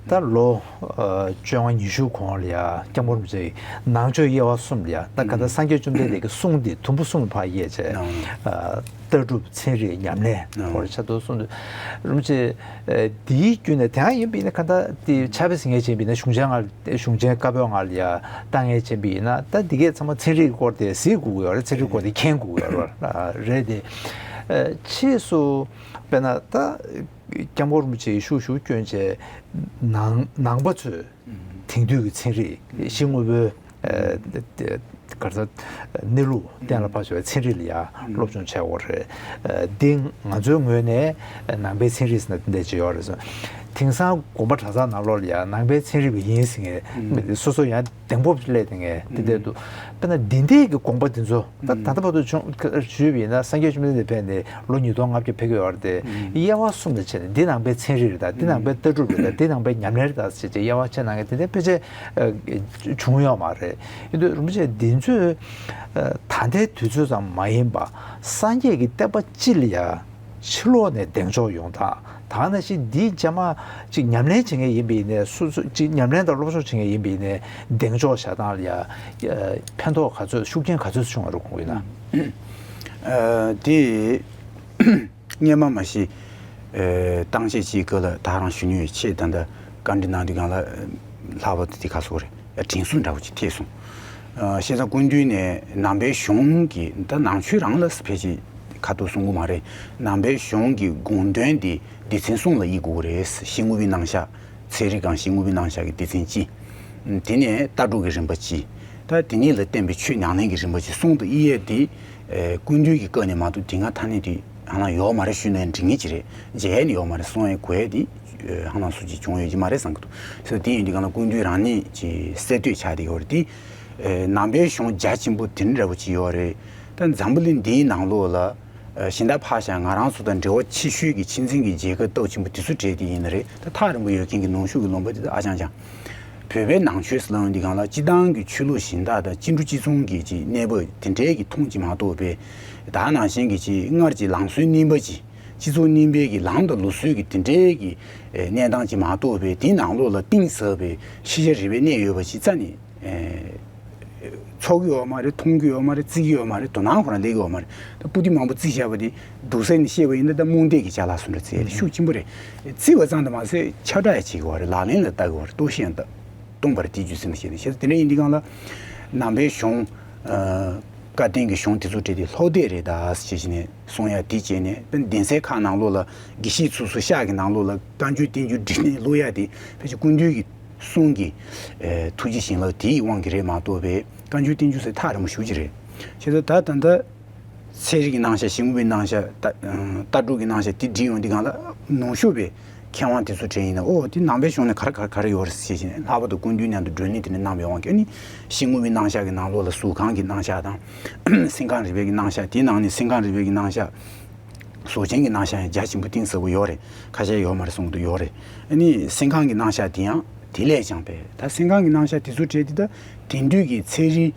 ད་ལོ་བཅོ་ལྔ་ཉི་ཤུ་གོང་ལ་ཡ་སྐྱབས་མགོན་རིན་པོ་ཆེ་ནང་ཆོས་དབྱེ་བ་གསུམ་ལ་ཡ་ད་ག་ད་སངས་རྒྱས་བཅོམ་ལྡན་འདས་ཀྱི་གསུང་འདི་དུམ་བུ་གསུམ་ལ་ཕར་དབྱེ་བྱས། ལྟ་གྲུབ་ཚན་རིག་ཉམས་ལེན་སྐོར་ཆ་ཏོག་གསུང་དུས་རིན་པོ་ཆེ་འདིའི་བརྒྱུད་ནས་དེ་ཡང་ཡིན་པ་ཡིན་ན་ག་ད་དེ་ཕྱག་དཔེ་གཟིགས་མཁན་ཅིག་ཡིན་པ་ཡིན་ན་གཞུང་ཆེན་ལྔ་གཞུང་ཆེན་བཀའ་པོད་ལྔ་ལ་ཡ་ལྟ་མཁན་ཅིག་ཡིན་པ་ཡིན་ན་ད་འདི་གས་ཚང་མ་ཚན་རིག་སྐོར་དེ་གཟིགས་དགོས་ཀྱི་ཡོད་རེད། ཚན་རིག་སྐོར་དེ་མཁྱེན་དགོས་ཀྱི་ཡོད་རེད་དེ། ཕྱིས་སུ་དཔེར་ན་ད། སྐྱབས་མགོན་རིན་པོ་ཆེའི་ཤུགས་ཤུགས་བསྐྱོན་བྱས་ནང་ནང་པ་ཚོས་དེང་དུས་ཀྱི་ཚན་རིག་ཤེས་དངོས་པོའི་ག་རེ་ཟེར་གནས་ལུགས་གཏན་ལ་ཕབ་བྱས་པའི་ཚན་རིག་ལ་ཡང་སློབ་སྦྱོང་བྱས་ཡོད་རེད། འདི་ང་ཚོའི་ངོས་ནས་ནང་པའི་ཚན་རིག་ཟེར་ན་འདི་འདྲ་ཅིག་ཡོད་རེད་ཟེར། དེང་སང་དགོན་པ་གྲྭ་ཚང་ནང་ལོགས་ལ་ཡང་ནང་པའི་ཚན་རིག་པ་ཡིན་ཟེར་མཁན་སོ་སོ་ཡང་། གདེང་སྤོབས་སླེབས་དེ་ངས་དེ་འདྲ་འདུག་དཔེར་ན་འདི་འདྲའི་གི་དགོངས་པ་འདི་ཚོ་ད་ད་ལྟ་བར་དུ་བྱུང་ཞུས་པ་ཡིན་ན་སངས་རྒྱས་བཅོམ་ལྡན་འདས་ཕེབས་ནས་ལོ་ཉིས་སྟོང་ལྔ་བརྒྱ་ཕེབས་ཀྱི་ཡོད་རེད་དེ། དབྱེ་བ་གསུམ་དུ་ཕྱེ་ནས་འདི་ནང་པའི་ཚན་རིག་རེད་ད། འདི་ནང་པའི་ལྟ་གྲུབ་རེད་ད། འདི་ནང་པའི་ཉམས་ལེན་རེད་ད་ཟེར་བྱས་དབྱེ་བ་ཕྱེ་གནང་མཁན་དེ་འདྲ་ཕལ་ཆེར་བྱུང་ཡོད་མ་རེད། ཡིན་དུས་རིན་པོ་ཆེ་འདི་ཚོས་ད་ལྟའི་དུས་ཚོད་ཙམ་མ་ཡིན་པ་སངས་རྒྱས་ཀྱི་བསྟན་པ་སྤྱི་ལ་ཡ། ཕྱི་ལོགས་ནས་གདེང་འཇོག་ཡོང་སྟངས་ད་ནང་བཞིན་འདིའི་རྗེས་མ་ཅིག་ཉམས་ལེན་བྱེད་མཁན་ཡིན་པ་ཡིན་ནའི་སོ་སོ་ཅིག་ཉམས་ལེན་དང་སློབ་སྦྱོང་བྱེད་མཁན་ཡིན་པ་ཡིན་ནའི་གདེང་འཇོག་བྱ་སྟངས་ལ་ཡ་ཕན་ཐོགས་ག་ཚོད་ཤུགས་རྐྱེན་ག་ཚོད་བྱུང་བ་རེད་དགོངས་ཡོད་ན། དེ་སྔས་མ་མ་གཞི་གཏམ་བཤད་ཅིག་སྐབས་ལ་ད་རང་གཞོན་ནུའི་ཆེད་ད་ལྟ་བཀའ་འདྲི་གནང་དུས་སྒང་ལ་ལྷག་པར་དུ་དེ་ག་སོགས་རེད། དྲིན་གཟོ་འདྲ་བོ་ཅིག་ཐེབས་སོང་། བྱས་ཙང་སྐུ་མདུན་ནས་ནང་པའི་གཞུང་གི་ད་ནང་ཆོས་རང་ལ་ཕལ་ཆེར་ཁ་ཐུག་གསུང་གི་མ་རེད། ནང་པའི་གཞུང་གི་དགོངས་དོན་འདི་སྡེ་ཚན་གསུམ་ལ་དབྱེ་དགོས་རེད། ཤེས་དངོས་པའི་རྣམ་གཞག་ཚན་རིག་གམ་ཤེས་དངོས་པའི་རྣམ་གཞག་གི་སྡེ་ཚན་གཅིག་དེ་ནས་ལྟ་གྲུབ་ཀྱི་རིམ་པ་གཅིག་ད་དེ་གཉིས་ལ་བརྟེན་པའི་ཆོས་ཉམས་ལེན་གྱི་རིམ་པ་གཅིག་གསུམ་དུ་དབྱེ་ཡས་དེ། སྐུ་མདུན་གྱི་སྐབས་ནས་མ་གཏོགས་དེ་སྔ་ཐ་སྙད་དེ་ཧ་ལམ་ཡོད་མ་རེད་ཞུས་ན་འགྲིག་ངེས་ཅིག་རེད། མཇལ་ཡས་ནི་ཡོད་མ་རེད། གསུང་ཡས་གོ་ཡས་དེ་ཧ་ལམ་སུ་གཅིག་བྱུང་ཡོད་ཀྱི་མ་རེད་བསམ་གྱི་འདུག་ཟེར་དེ་ཡིན་དུས་གང་ལ་སྐུ་མདུན་རང་ཉིད་ཀྱི་གསལ་བསྟོད་བྱ་དེ་ཡོད་རེད་དེ། ནང་པའི་གཞུང་རྒྱ་ཆེན་པོ་དེ་འདྲ་བོ་ཅིག་ཡོད་རེད། ད་འཛམ་བུ་གླིང་འདིའི་ནང་ལོགས་ལ་གཞན་དག་ཕར་བཞག་ང་རང་ཚོ་དང་འབྲེལ་བ་ཆེ་ཤོས་ཀྱི་ཕྱི་འཛིན་གྱི་རྒྱལ་ཁབ་སྟོབས་ཆེན་པོ་དེ་ཚོ་གྲས་དེ་ཡིན་ན་རེད། ད་ཐག་རིང་པོ་ཡོད་མཁན་གྱི་ནུབ་ཕྱོགས་ཀྱི་ལུང་པ་དེ་ཚོ་ཨ་ཅང་ཅང་། བོད་པའི་ནང་ཆོས་ཟེར་ལབ་ཡོང་དུས་སྒང་ལ་སྤྱི་བཏང་གི་ཆོས་ལུགས་གཞན་དག་དང་གཅིག་འགྲོ་གཅིག་མཚུངས་ཀྱི་ཅིག་གནས་བབ་དེ་འདྲའི་གི་མཐོང་གི་མ་གཏོགས་པའི་ད་ནང་བཞིན་གྱི་ཅིག་སྔར་གྱི་ལམ་སྲོལ་རྙིང་པ་ཅིག་སྤྱི་ཚོགས་རྙིང་པའི་གི་ལམ་དང་ལུགས་སྲོལ་གྱི་དེ་འདྲའི་གི་གནས་སྟངས་ཅིག་མ་གཏོགས་པའི་དེའི་ནང་ལོགས་ལ་གཏིང་ཟབ་པའི་ཤེས་བྱ་རིག་པའི་གནས་ཡོད་པ་ཅིག་རྩ་ནས། ཚོར་གྱི་ཡོད་མ་རེད། མཐོང་གི་ཡོད་མ་རེད། བརྩི་གི་ཡོད་མ་རེད། དོ་སྣང་ཁོ་རང་སླེབས་ཀྱི་ཡོད་མ་རེད། ད་པོ་ཏི་མང་པོ་བརྩིས་བཞག་པ་དེ་སྡུག་ས་ནས་བཤད་པ་ཡིན་ན་ད་རྨོངས་དད་ཀྱི་ཅ་ལག་བཟོ་འདྲ་བརྩི་ཡ་དེ་ཤུགས་ཆེན་པོ་རེད། བརྩིས་པ་ཙམ་དུ་མ་ཟད་ཁྱབ་བསྒྲགས་ཡང་བྱེད་ཀྱི་ཡོད་རེད། ལག་ལེན་ལ་བསྟར་གྱི་ཡོད་རེད། གཏོར་བཤིག་ཡང་བཏང་གཏོང་བར་དེ་རྒྱུ་མཚན་ལ་བཤད་ནས་བཤད་ཚེ་དེ་འདྲ་ཡིན་དུས་སྒང་ལ་ནང་པའི་གཞུང་བཀའ་བསྟན་གྱི་གཞུང་དེ་ཚོ་གྲས་དེ་ལྷོ་གཏད་རེད་ད་ཞེས་བྱས་ནས་གསུང་ཡ་དེ་བྱས་ནས་དཔེར་ན་གདན་སའི་ཁག་ནང་ལོགས་ལ་དགེ་བཤེས་ཚོ་སོ་ཤག་གི་ནང་ལོགས་ལ་བཀའ་འགྱུར་བསྟན་འགྱུར་བསྒྲིགས་ནས་ཀློག་ཡ་དེ་ཕལ་ཆེར་སྐུ་མདུན་གྱི་གསུང་གི་ཐུགས་རྗེ་བྱིན་རླབས་དེའི་དབང་གིས་རེད་མ་གཏོགས་པའི་བཀའ་འགྱུར་བསྟན་འགྱུར་ཟེར་ཐག་རིང་པོ་ཞེ་པོ་ཅིག་རེད། བྱས་ཙང་ད་ད་ལྟ་ཚན་རིག་གི་རྣམ་གཞག་ཤེས་དངོས་པའི་རྣམ་གཞག་ལྟ་ལྟ་གྲུབ་ཀྱི་རྣམ་གཞག་དེ་བསྒྲིགས་ཡོང་དུས་སྒང་ལ་ནུབ་ཕྱོགས་པའི་མཁས་དབང་དེ་ཚོ་གྲས་ཡིན་ན་ཨོ་དེ་ནང་པའི་གཞུང་ནས་ག་རེ་ག་རེ་ག་རེ་ཡོད་རེད་ཟེར་བྱས་ནས་ལྷག་པར་དུ་སྐུ་མདུན་མཉམ་དུ་བགྲོ་གླེང་དེ་འདྲ་གནང་བའི་དབང་གིས་ཨ་ནི་ཤེས་དངོས་པའི་རྣམ་གཞག་གི་ནང་ལོགས་ལ་གཟུགས་ཁམས་ཀྱི་རྣམ་གཞག་དང་སེམས་ཁམས་རིག་པའི་གི་རྣམ་གཞག་དེའི་ནང་ནས་སེམས་ཁམས་རིག་པའི་གི་རྣམ་གཞག་གཟུགས་ཅན་གྱི་རྣམ་གཞག་ཡང་རྒྱ་ཆེན་པོ་གཏིང་ཟབ་པོ་ཡོད་རེད། ཁ་ཤས་ཡོད་མ་རེད་གསུང་གི་འདུག་ཡོད་རེད། ཨ་ནི་སེམས་ཁམས་ཀྱི་རྣམ་གཞག་དེ་ཡང་དེ་ལས་ཀྱང་པས་ད་སེམས་ཁམས་ཀྱི་རྣམ་གཞག་དེ་ཚོ་གྲས་དེ་ད་དེང་དུས་ཀྱི་ཚན་རིག་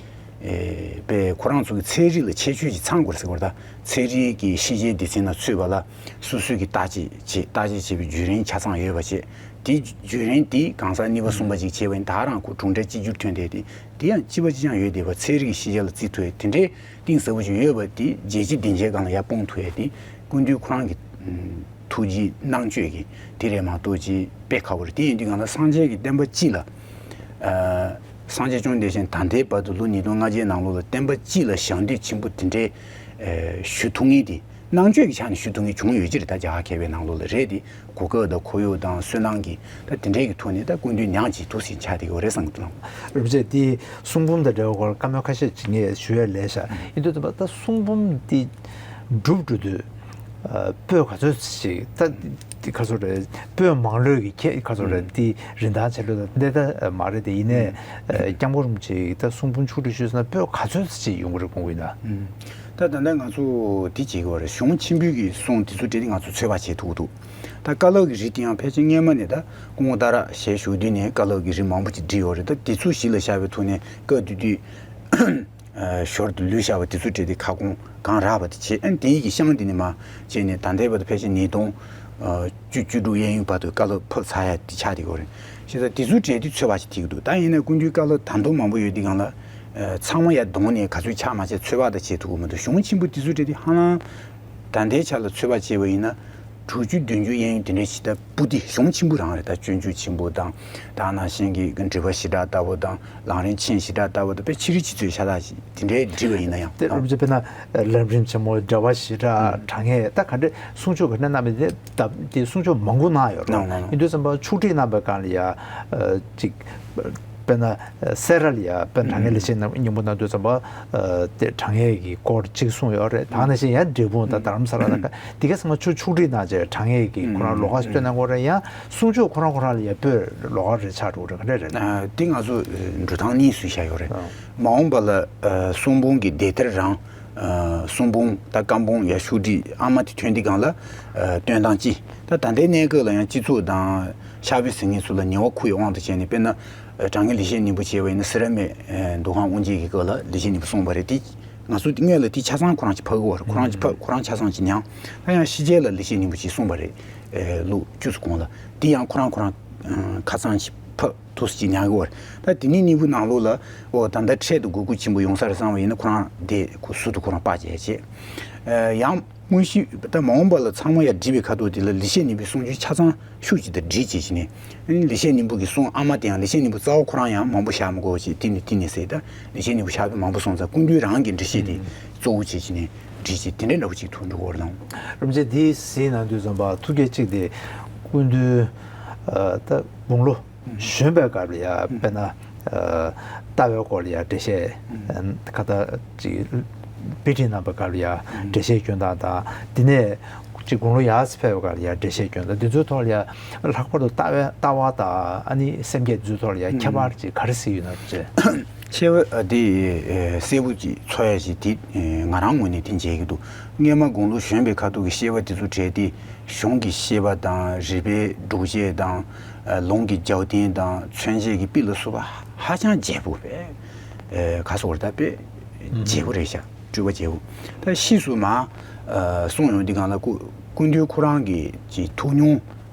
པས་ཁོ་རང་ཚོ་གི་ཚན་རིག་ལ་ཁྱད་ཆོས་ཅིག་ཚང་དགོས་ཟེར་བ་ད་ཚན་རིག་གི་ཤེས་བྱའི་སྡེ་ཚན་ནང་ཚུད་པ་ལ་སོ་སོའི་གི་བརྟག་དཔྱད་བྱེད་བརྟག་དཔྱད་བྱེད་པའི་བརྒྱུད་རིམ་ཆ་ཚང་ཡོད་པ་བྱས་དེ་བརྒྱུད་རིམ་དེ་གང་ཟག་གཉིས་པ་གསུམ་པ་ཅིག་བྱས་པ་ཡིན་ད་རང་ཁོ་གྲུབ་འབྲས་གཅིག་གྱུར་ཐོན་བསྡད་དེ་དེ་ཡང་གཅིག་པ་གཅིག་རྐྱང་ཡོད་བསྡད་པ་ཚན་རིག་གི་ཤེས་བྱ་ལ་བརྩི་ཐུབ་ཡ་དེ་འདྲའི། གཏིང་ཟབ་པོ་ཞིག་ཡོད་པ་དེ་རྒྱལ་སྤྱི་སྡིངས་ཆའི་སྒང་ལ་ཡར་སྤུངས་ཐུབ་ཡ་དེ་སྐུ་མདུན་ཁོ་རང་གི་ཐུགས་རྗེ་གནང་སྤྱོད་ཀྱི་དེ་རེད་མ་གཏོགས་ཅིག་དཔེ་ཁག་པོ་རེད། དེ་ཡིན་དུས་སྒང་ལ་སངས་རྒྱས་ཀྱི་བསྟན་པ་སྤྱི་ལ་སངས་རྒྱས་བཅོམ་ལྡན་འདས་ད་ལྟའི་བར་དུ་ལོ་ཉིས་སྟོང་ལྔ་བརྒྱའི་ནང་ལོགས་ལ་བསྟན་པ་སྤྱི་ལ་ཞབས་འདེགས་ཆེན་པོ་དེ་འདྲའི་ཞུ་ཐུབ་ངེས་དེ་ནང་ཆོས་ཀྱི་ཆ་ནས་ཞུ་ཐུབ་ངེས་བྱུང་ཡོད་ཀྱི་རེད། ད་རྒྱ་གར་མཁས་པའི་ནང་ལོགས་ལ་རེད་དེ། གོ་སྐབས་དང་ཁོར་ཡུག་དང་སུན་སྣང་གིས་ད་དེ་འདྲའི་གི་ཐོག་ནས་ད་སྐུ་མདུན་ཉག་གཅིག་ཐུགས་སེམས་ཆགས་བསྡད་ཀྱི་ཡོད་རེད་བསམ་གྱི་འདུག་རིན་པོ་ཆེ་དེའི་གསུང་འབུམ་དང་འབྲེལ་བའི་སྐོར་བཀའ་མོལ་ཁ་ཤས་ཅིག་ངས་ཞུ་ཡ་ལས་ཤག་ཡིན་དུས་ད་གསུང་འབུམ་འདི་གྲུབ་འགྲོ་དུས་ད་ ཨ། པོད་ག་ཚོད་ཅིག་ད་དེ་ག་ཚོད་རེད། པོད་མང་ལོས་ཀྱི་ཁྱེད་ག་ཚོད་རེད། དེ་རིན་ཐང་ཆེ་ལོས་ད་འདི་ད་མ་རེད། དེ་ཡིན་ནའི་ཨ། སྐྱབས་མགོན་རིན་པོ་ཆེ་ད་གསུང་འབུམ་ཆོག་སྒྲིག་ཞུས་ཟེར་ན་པོད་ག་ཚོད་ཅིག་ཡོང་གི་རེད་དགོངས་ཀྱི་ཡིན་ན། ད་ད་ལྟ་ང་ཚོ་དེ་བྱེད་ཀྱི་ཡོད་རེད། གཞུང་ཆེན་པོའི་གི་གསུང་དེ་ཚོ་སྤྲད་དེ་ང་ཚོ་ཚོད་དཔག་བྱེད་ཐུབ་ཀྱི་འདུག་ད་ཀ་ལོག་གི་རིགས་དེ་ཡང་ཕལ་ཆེར་སྔོན་མ་ནས་ད་སྐུ་ངོ་རྟ་ར་ཞལ་བཞུགས་དུས་ནས་ཀ་ལོག་གི་རིགས་མང་པོ་ཅིག་བྲིས་ཡོད་རེད། ད་དེ་ཚོ་གཞི་ལ་བཞག་པའི་ཐོག་ནས་སྐབས་དེ་དུས་ཞོར་དུ་ལུས་བཞག་པ་དེ་ཚོ་སྤྲད་དེ་ཁ་སྐོང་གང་རག་པ་དེ་བྱས། ཨ་ནི་དེ་ཡི་གི་ཤང་དེ་ནས་མར་བྱས་ནས་ད་ལྟའི་བར་དུ་ཕལ་ཆེར་ཉིས་སྟོང་བཅུ་བཅུ་དྲུག་གཡས་གཡོན་བར་དུ་ཀ་ལོག་ཕབ་ཚར་ཡ་དེ་ཆགས་བསྡད་ཡོད་རེད། བྱས་ཙང་དེ་ཚོ་སྤྲད་དུས་ཚོད་དཔག་ཅིག་ཐིག་འདུག་ད་ཡིན་ན་སྐུ་མདུན་ཀ་ལོག་ད་དུང་མང་པོ་ཡོད་དུས་སྒང་ལ་ཚང་མ་ཡར་བསྡོམས་ནས་ག་ཚོད་ཆགས་མ་ཆགས་ཚོད་དཔག་ད་བྱེད་ཐུབ་ཀྱི་མི་འདུག་གཞུང་ཆེན་པོ་དེ་ཚོ་སྤྲད་དུས་ཧ་ལམ་ད་ལྟའི་ཆ་ལ་ཚོད་དཔག་བྱས་པ་ཡིན་ན། དྲུག་ཅུ་བདུན་ཅུ་གཡས་གཡོན་དེ་འདྲའི་ཞིག་ད་སྤུ་དེ་གཞུང་ཆེན་པོ་རང་རེད། ད་སྤྱོད་འཇུག་ཆེན་པོ་དང་། ད་ནང་བཞིན་གྱི་འགྲེལ་པ་བཞི་སྦྲགས་ལྟ་བུ་དང་། ལམ་རིམ་ཆེན་བཞི་སྦྲགས་ལྟ་བུ་དང་། དཔེ་ཕྱི་རིལ་ཆུ་ཚོད་ཤ་སྟག་ཞིག་དེ་འདྲའི་བྲིས་པ་ཡིན་ན་ཡང་། དེ་རུ་བྱས་དཔེར་ན་ལམ་རིམ་ཆེན་མོ། འགྲེལ་པ་བཞི་སྦྲགས། དྲང་ངེས། ད་ག་འདྲ་གསུང་ཆོས་ག་འདྲ་གནང་མིན་དེ་ད་དེ་གསུང་ཆོས་མང་པོ་གནང་ཡོད་རེད། གནང་གནང་། ཡིན་དུས་ཙམ་པ་ཆོག་སྒྲིག་གནང་པའི་སྒང་ལ་ཡ་ཅིག་དཔེར་ན་སེ་ར་ལ་ཡ་དཔེར་ན་དྲང་ངེས་ལེགས་བཤད་སྙིང་པོ་གནང་དུས་ཙམ་པ་དེ་དྲང་ངེས་ཀྱི་སྐོར་གཅིག་གསུངས་ཡོད་རེད། ད་ནང་བཞིན་ཡང་འབྲས་སྤུངས་དང་རྡ་རམ་ས་ལ་དང་དེ་ག་ཚང་མ་ཆུ་ཆུ་ཁྲིད་གནང་བྱས་དྲང་ངེས་ཀྱི་ཁོ་རང་ལོགས་ཀ་སྟོན་གནང་དགོས་རེད། ཡང་གསུང་ཆོས་ཁོ་རང་ཁོ་རང་ལ་ཡ་པོད་ལོགས་ཀ་རེ་ཆགས་འགྲོ་གི་རེད། ག་འདྲ་རེད། དེ་ང་ཚོ་འགྲོ་སྟངས་གཉིས་སུ་བཞག་ཡོད་རེད། མ་འོངས་པ་ལ་གསུང་འབུམ་གྱི་བརྡ་ཐེར་རང་གསུང་འབུམ་དང་བཀའ་འབུམ་ཡ་ཤོག་སྒྲིག་ཨ་མ་དེ་ཐོན་དུས་སྒང་ལ་སྟོན་སྟངས་ཅི། ད་ད་ལྟའི་གནས་སྐབས་ལ་ཡང་སྤྱི་ཚོགས་དང་ཕྱག་དཔེ་གཟིགས་མཁན་ཚོ་ལ་ཉེས་པ་འཁུར་བའི་དབང་དུ་བྱས་ནས། དཔེར་ན། དྲང་ངེས་ལེགས་བཤད་སྙིང་པོ་བྱས་པ་ཡིན་ན་སེ་ར་སྨད་འདུ་ཁང་དབུ་འབྱེད་ཀྱི་སྐབས་ལ་ལེགས་བཤད་སྙིང་པོ་གསུངས་པ་རེད། དེ་ང་ཚོ་སྔོན་ལ་དེ་ཆ་ཚང་ཁོ་རང་གིས་ཕབ་ཀྱི་ཡོད་རེད། ཁོ་རང་གིས་ཕབ། ཁོ་རང་ཆ་ཚང་གིས་ཉར། ད་ཡང་ཕྱི་རྒྱལ་ལ་ལེགས་བཤད་སྙིང་པོ་ཅིག་གསུངས་པ་རེད། ལོ་བཅུ་ཙམ་གོང་ལ། དེ་ཡང་ཁོ་རང་ཁོ་རང་ཁ་ཚང་གིས་ཕབ། ཐུགས་སུ་ཅིག་ཉར་གྱི་ཡོད་རེད། ད་དེ་ནས་སྙིང་པོ་ནང་ལོགས་ལ་འོ་ད་ལྟ་འཕྲལ་དུ་གོ་དགོས་ཆེན་པོ་ཡོང་ས་རེད་བསམ་པ་ཡིན་ན་ཁོ་རང་དེ་ཁོ་ཟུར་དུ་ཁོ་རང་ཕབ་བྱས་བྱས། ཡང་དངོས་གཞི་ད་མ་འོངས་པ་ལ་ཚང་མ་ཡར་བྲིས་པའི་ཁ་ཐོག་དེ་ལ་ལེགས་བཤད་སྙིང་པོའི་གསུང་ཆོས་ཆ་ཚང་ཤུགས་ཅིག་དང་སྒྲིལ་བྱས་བྱས་ནས། ལེགས་བཤད་སྙིང་པོ་གི་གསུང་ཨ་མ་དེ་ཡང་ལེགས་བཤད་སྙིང་པོ་རྩ་བ་ཁོ་རང་ཡང་མང་པོ་བཞག་མི་དགོས་བྱས། དེ་ནས་དེ་ནས་ཟེར། ད་ལེགས་བཤད་སྙིང་པོ་ཕྱག་དཔེ་མང་པོ་གསུངས་ཙང་སྐུ་མདུན་རང་གི་འགྲེལ་བཤད་དེ་གཙོ་བོ་བྱས་བྱས་ནས་བྲིས་བྱས། དེ་འདྲ་འདྲ་པོ་ཅིག་ཐུགས་འགྲོ་གི་ཡོད་རེད་དང་། རིན་པོ་ཆེ་དེ་གཟིགས་གནང་དུས་ཙམ་པ་ཐུགས་བསྐྱེད་གཅིག་དེ་སྐུ་མདུན་ད་དགུང་ལོ་གཞོན་པའི་སྐབས་ལ་ཡ་དཔེར་ན་ལྟ་བའི་སྐོར་ལ་ཡ་འགྲེལ་བཤད་ཁ་ད་ཅིག་དཔེ་ཁྲིད་གནང་པའི་སྐབས་ལ་ཡ་འགྲེལ་བཤད་སྐྱོན་སྟངས་དང་། དེ་ནས་ཅིག་དགུང་ལོ་ཡར་ཕེབས་པའི་སྐབས་ལ་ཡ་འགྲེལ་བཤད་སྐྱོན་སྟངས། དེ་ཚོའི་ཐོག་ལ་ཡ་ལྷག་པར་དུ་ལྟ་བའི་ལྟ་བ་དང་ཨ་ནི་སེམས་བསྐྱེད་དེ་ཚོའི་ཐོག་ལ་ཡ་ཁྱད་པར་ཅིག་ག་རེ་གཟིགས་ཡོད་ན་རིན་པོ་ཆེ། ཆེ་བ་དེ་གསལ་པོ་ཅིག་ཚོར་ཡ་ཞིག་དེ་ང་རང་ངོས་ནས་དེ་མཇལ་གྱི་འདུག་སྔོན་མ་དགུང་ལོ་གཞོན་པའི་ཁ་ཐུག་གི་བཤད་པ་དེ་ཚོ་དྲན་དུས། གཞུང་གི་བཤད་པ་དང་རིགས་པའི་སྒྲུབ་བྱེད་དང་། ལུང་གི་རྒྱབ་རྟེན་དང་མཚོན་བྱེད་ཀྱི་དཔེ་ལ་སོགས་པ་ཧ་ཅང་རྒྱས་པོ་རེད། ག་སོགས་རེད། ད་དཔེ་རྒྱས་པོ་རེད་ཤག་སྤྲོས་པ་རྒྱས་པོ། ད་ཕྱིས་སུ་མར་གསུང་ཡོང་དུས་སྒང་ལ་སྐུ་སྐུ་མདུན་ཁོ་རང་གི་ཅིག་ཐུགས་མྱོང་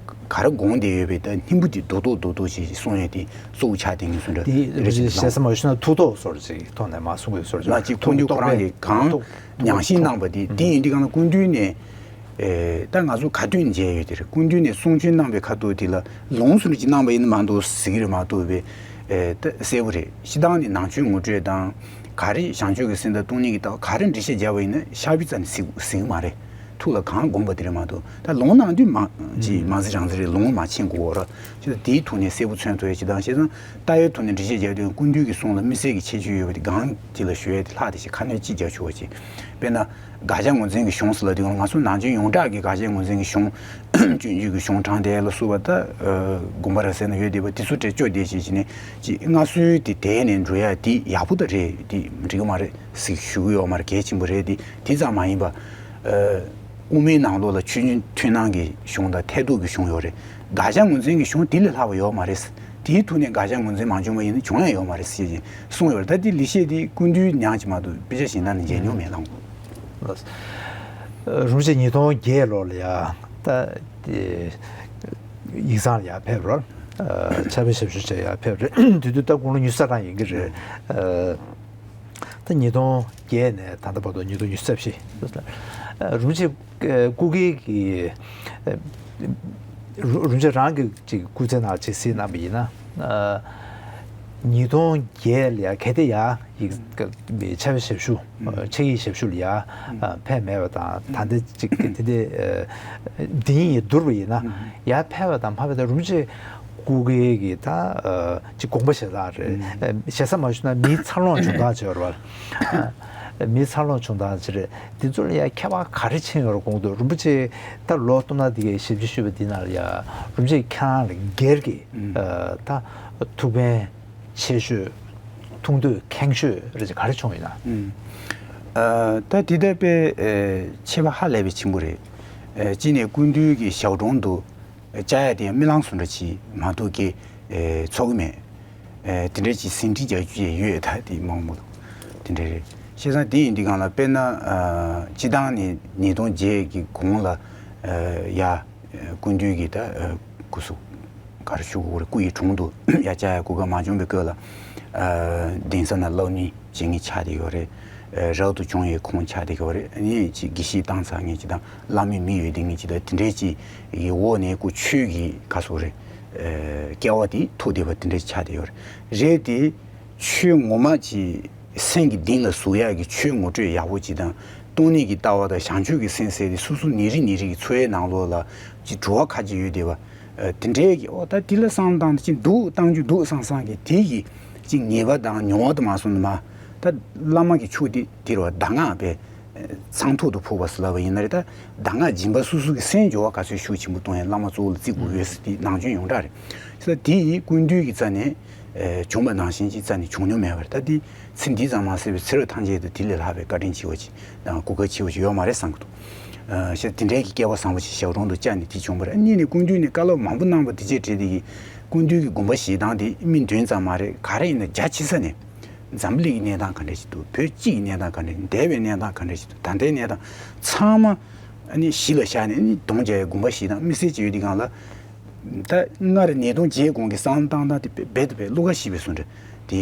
ག་རེ་དགོངས་བསྡད་ཡོད་པའི་ད་སྙིང་པོ་དེ་རྡོག་རྡོག་རྡོག་རྡོག་ཅིག་གསུང་ཡས་དེ་གཙོ་བོ་ཆགས་བསྡད་མཁན་བཟོ་འདྲ་དེ་རེད་ཤག་ཞེ་ས་མ་ཞུ་ན་ཐུགས་ཐོག་སོར་ཅིག་ཐོག་ནས་མར་གསུང་གི་སོར་ཅིག་ལ་ཅིག་སྐུ་མདུན་ཁོ་རང་གིས་གང་ཉམས་ཞིབ་གནང་པ་དེ་དེ་ཡིན་དུས་སྒང་ལ་སྐུ་མདུན་ནས། ཨེ། ད་ང་ཚོ་ག་དུས་མཇལ་ཡོད་དེ་རེད། སྐུ་མདུན་ནས་གསུང་ཆོས་གནང་པའི་ཁ་ཐུག་དེ་ལ་ལུང་སུ་འདྲ་ཅིག་གནང་པ་ཡིན་ན་མ་གཏོགས་གཟིགས་ཀྱི་རེད་མ་གཏོགས་པའི། ཨེ། ད་གསལ་པོ་རེད། སྤྱིར་བཏང་ནས་ནང་ཆོས་ངོ་སྤྲོད་དང་ག་རེ་བྱང་ཆུབ་ཀྱི་སེམས་དང་སྟོང་ཉིད་ཀྱི་ལྟ་བ་ག་རེ་འགྲེལ་བཤད་བརྒྱབ་པ་ཡིན་ན་ཕྱག་དཔེ་རྩ་ནས་གཟིགས་གཟིགས་ཀྱི་མ་རེད། ཐུགས་ལ་གང་སྒོམ་པ་དེ་རེད་མ་གཏོགས། ད་ལུང་གནང་དུས་མ་ཅིག་མ་གཟིགས་རང་གཟིགས་རེད། ལུང་མ་མཁྱེན་དགོས་ར། ཅིག་ད་དེའི་ཐོག་ནས་གསལ་པོ་མཚོན་ཐུབ་ཡ་ཅིག་དང་། བྱས་ཙང་ལྟ་བའི་ཐོག་ནས་འགྲེལ་བཤད་བརྒྱབ་དུས་སྐུ་མདུན་གྱི་གསུང་ལ་དམིགས་བསལ་གྱི་ཁྱད་ཆོས་ཡོད་པ་དེ་གང་ཅིག་ལ་ཞུ་ཡ་དེ་ལྷག་དེ་ཞིག་ཁ་སྣོན་ཅིག་རྒྱག་ཆོག་པ་ཅིག་དཔེར་ན། དགག་བྱ་ངོས་འཛིན་གྱི་གཞུང་ཟེར་ལབ་དུས་ང་ཚོ་ནང་ཆོས་ཡོངས་གྲགས་ཀྱི་དགག་བྱ་ངོས་འཛིན་གྱི་གཞུང་། སྤྱོད་འཇུག་གི་གཞུང་དྲང་ཐད་ལ་སོགས་པ་ད་དགོངས་པ་རབ་གསལ་ན་ཡོད་བསྡད་པ་དེ་ཚོ་གྲས་བཅོས་བསྡད་བྱས་བྱས་ནས་ཅིག་སྔ་སྲོལ་དེ་དེད་ནས་འགྲོ་ཡ་དེ་ཡག་པོ་ད་རེད། དེ་འགྲིག་གི་མ་རེད་ཟེར་ཞུ་གི་ཡོད་མ་རེད། གལ་ཆེན་པོ་རེད། དེ་དེ་ཙམ་མ་ཡིན་པ། དབུ་མའི་ནང་ལོགས་ལ་ཆོས་འབྱུང་མཐུན་སྣང་གི་གཞུང་དང་ཐེག་གཏོར་གྱི་གཞུང་ཡོད་རེད། དགག་བྱ་ངོས་འཛིན་གྱི་གཞུང་དེ་ལས་ལྷག་པ་ཡོད་མ་རེད། དེའི་ཐོག་ནས་དགག་བྱ་ངོས་འཛིན་མ་བྱུང་བ་ཡིན་ན་བྱུང་ཡ་ཡོད་མ་རེད་ཟེར་གསུངས་ཡོད་རེད། ད་དེ་ལེགས་བཤད་དེ་སྐུ་མདུན་ཉག་གཅིག་མ་གཏོགས་དཔེ་ཆ་གཞན་དག་ནས་མཇལ་མྱོང་མེད་ལགས། རིན་པོ་ཆེ་ཉིས་སྟོང་བརྒྱད་ལོ་ལ་ཡ་ད་དེ་ཡིག་ཚང་ལ་ཡ་ཕེབས་རོགས། ཕྱག་དཔེ་ཞབས་ཞུ་བྱས་ཡ་ཕེབས་རེད། དེ་དུས་ད་དགུང་ལོ་ཉི་ཤུ་རྩ་གྲངས་ཡིན་གྱི་རེད། ད་ཉིས་སྟོང་བརྒྱད་ནས་ད་ལྟ་བར་དུ་ཉིས་སྟོང་ཉི་ཤུ་རྩ་བཞི། རིན་པོ་ཆེ་སྐུ་སྒེར་གྱི་རིན་པོ་ཆེ་རང་གི་ཅིག་སྐུ་ཚེ་ནང་ཅིག་གཟིགས་གནང་བ་ཡིན་ན། ཉིས་སྟོང་བརྒྱད་ལ་ཡ་གལ་ཏེ་ཡ་ཡིག་ཕྱག་དཔེ་ཞབས་ཞུ་ཆེད་ཡིག་ཞབས་ཞུ་ལ་ཡ་ཕེབས་མེད་པ་དང་། ད་ལྟ་ཅིག་དེ་འདྲ་འདི་ཉིད་བསྡུར་བ་ཡིན་ན་ཡ་ཕེབས་པ་དང་མ་ཕེབས་དང་རིན་པོ་ཆེ་སྐུ་སྒེར་གྱི་ད་ཅིག་དགོངས་པ་བཞེས་སྟངས་རེད། ཞེ་ས་མ་ཞུ་ན་མིའི་འཚར་ལོངས་བྱུང་སྟངས་བྱས་པ་རེད་བ། མི་འཚར་ལོངས་བྱུང་སྟངས་ཅི་རེད། འདི་ཚོ་ལ་ཡ་ཁྱད་པར་ག་རེ་ཕྱིན་ཡོད་རེད་དགོངས་འདུག་རིན་པོ་ཆེ་ད་ལོ་སྟོང་ཕྲག་འདི་གའི་ཞབས་ཕྱི་ཞུས་པ་འདི་ནང་ལ་ཡ་རིན་པོ་ཆེ་ཁྱེད་རང་ལ་སྒེར་གྱི་ཨ་ད་ཐུགས་ཕན་ཆེ་ཤོས་མཐོང་ཐོས་མཁྱེན་ཤོས་རེ་ཅིག་ག་རེ་བྱུང་ཡོད་ན། ཨ་ད་འདི་ལྟ་བུའི་ཨ་ཁྱད་པར་ཧ་ལས་པའི་ཆེན་པོ་རེད། ཨ་གཅིག་ནས་སྐུ་མདུན་གྱི་ཞབས་དྲུང་དུ་བཅར་ཡ་དེ་རྨི་ལམ་བཟོ་འདྲ་ཅིག་མ་གཏོགས་ཀྱི་ཨ་ཚོར་གྱི་མེད། ཨ་དེ་འདྲ་ཅིག་ཟིན་བྲིས་རྒྱག་རྒྱུ་ཡོད་ད་དེ་མང་མོ་དེ་འདྲ་རེད། བྱས་ཙང་དེ་ཡིན་དུས་སྒང་ལ་དཔེར་ན་ཨ་སྤྱི་བཏང་ནས་ཉིས་སྟོང་བརྒྱད་ཀྱི་གོང་ལ་ཨ་ཡ་སྐུ་མདུན་གྱི་ད་ཨ་སྐུ་གཟུགས་ག་རེ་ཞུ་དགོས་རེད། སྐུ་ཡི་དྲུང་དུ་ཡ་བཅར་ཡ་གོ་སྐབས་མ་བྱུང་བའི་སྐབས་ལ་ཨ་གདན་ས་ན་སློབ་གཉེར་བྱེད་མཁན་ཆགས་བསྡད་ཡོད་རེད། ཨ་རབ་ཏུ་བྱུང་བའི་ཁོང་ཆགས་བསྡད་ཡོད་རེད། ཨ་ནི་ཅིག་དགེ་བཤེས་བཏང་ཚར་མཁན་ཅིག་དང་བླ་མའི་མི་ཡོད་བསྡད་མཁན་ཅིག་དང་དེ་འདྲའི་ཅིག་གི་འོག་ནས་ཁོ་ཆོས་ཀྱི་ག་ཟེར་དགོས་རེད། ཨ་སྐལ་བ་དེ་ཐོབ་བསྡད་པ་དེ་འདྲ་ཆགས་བསྡད་ཡོད་རེད། རེད་དེ། ཆོས་ངོ་མ་ཅིག་སེམས་ཀྱི་གཏིང་ལ་ཟུག་ཡག་གི་ཆོས་ངོ་སྤྲོད་ཡག་པོ་ཅིག་དང་སྟོང་ཉིད་ཀྱི་ལྟ་བ་དང་བྱང་ཆུབ་ཀྱི་སེམས་ཟེར་ཏེ་སོ་སོ་ནད་རིགས་ནད་རིགས་ཀྱི་འཚོ་བའི་ནང་ལོགས་ལ་ཅིག་བྲོ་བ་ཁ་ཅིག་ཡོད་བསྡད་པ། ཨ་དེ་འདྲའི་གི་ཨོ་ད་དེ་ལ་བསམ་བློ་བཏང་ཅིག་འདུག་བཏང་རྒྱུ་འདུག་བསམ་བསམ་གི་དེ་གི་ཅིག་ངེས་པ་དང་མྱོང་བ་དུ་མ་སོང་ནི་མ། ད་བླ་མ་གི་ཕྱོགས་དེ་དེ་རུ་གདམས་ངག་པས་ཚངས་ཐོག་ཏུ་ཕོག་པ་ཟེར་ལབ་པ་ཡིན་ན་རེད། ད་གདམས་ངག་སྦྱིན་པ་སོ་སོ་གི་སེམས་སྦྱོར་བ་ག་ཚོད་ཤུགས་ཆེན་པོ་གཏོང་ཡ་བླ་མ་གཙོ་བོ་ལ་བརྩི་དགོས་ཡོད་ཟེར་དེ་ནང་ཆོས་ཡོངས་གྲགས་རེད། ས་དེ་ཡིས་ཀུན་འདུས་ཀྱི་རྩ་ནས་ཨེ་བྱུང་བ་ནང་བཞིན་ཅིག་རྩ་ནས་བྱུང་མྱོང་མེད་པར། ད་དེ་ཚེ་འདི་ཙམ་མ་ཟད་པའི་ཚེ་རབས་ཐམས་ཅད་དུ་དེ་ལས་ལྷག་པའི་བཀའ་དྲིན་ཆེ་བ་ཅིག་དང་གོ་སྐབས་ཆེ་བ་ཅིག་ཡོད་མ་རེད་བསམ་གྱི་འདུག་ཨ་ཤ་དེ་འདྲའི་གི་སྐལ་བ་བཟང་པོ་ཞིག་ཞབས་དྲུང་དུ་བཅར་ནས་དེ་བྱུང་བ་རེད། གཉིས་ནས་ཀུན་འདུས་ནས་བཀའ་སློབ་མང་པོ་གནང་བ་དེ་བཅས་བྲིས་དེ་གི་ཀུན་འདུས་ཀྱི་དགོངས་པ་བཞེས་སྟངས་དེ་མི་བདུན་ཙམ་མ་རེད། ག་རེ་ཡིན་ན་རྒྱ་ཆེ་ས་ནས་འཛམ་བུ་གླིང་གི་གནས་སྟངས་ག་འདྲ་ཞིག་འདུག་བོད་སྤྱི་ཡི་གནས་སྟངས་ག་འདྲ་ཞིག་འདུག་ད་ལྟའི་གནས་སྟངས་ག་འདྲ་ཞིག་འདུག་ད་ལྟའི་གནས་སྟངས་ཚང་མ་ཨ་ནི་གཞི་ལ་བཞག་ནས་ཨ་ནི་གདོང་རྒྱག་ཡའི་དགོངས་པ་བཞེས་སྟངས་དམིགས་བསལ་ཅིག་ཡོད་དེ་སྒང་ལ། ད་སྔར་ཉིས་སྟོང་བརྒྱད་གོང་གི་བསམ་བློ་བཏང་སྟངས་དེ་རྦད་དེ་རྦད་བློ་ཁ་ཞིག་པའི་བཟོ་འདྲ་དེ།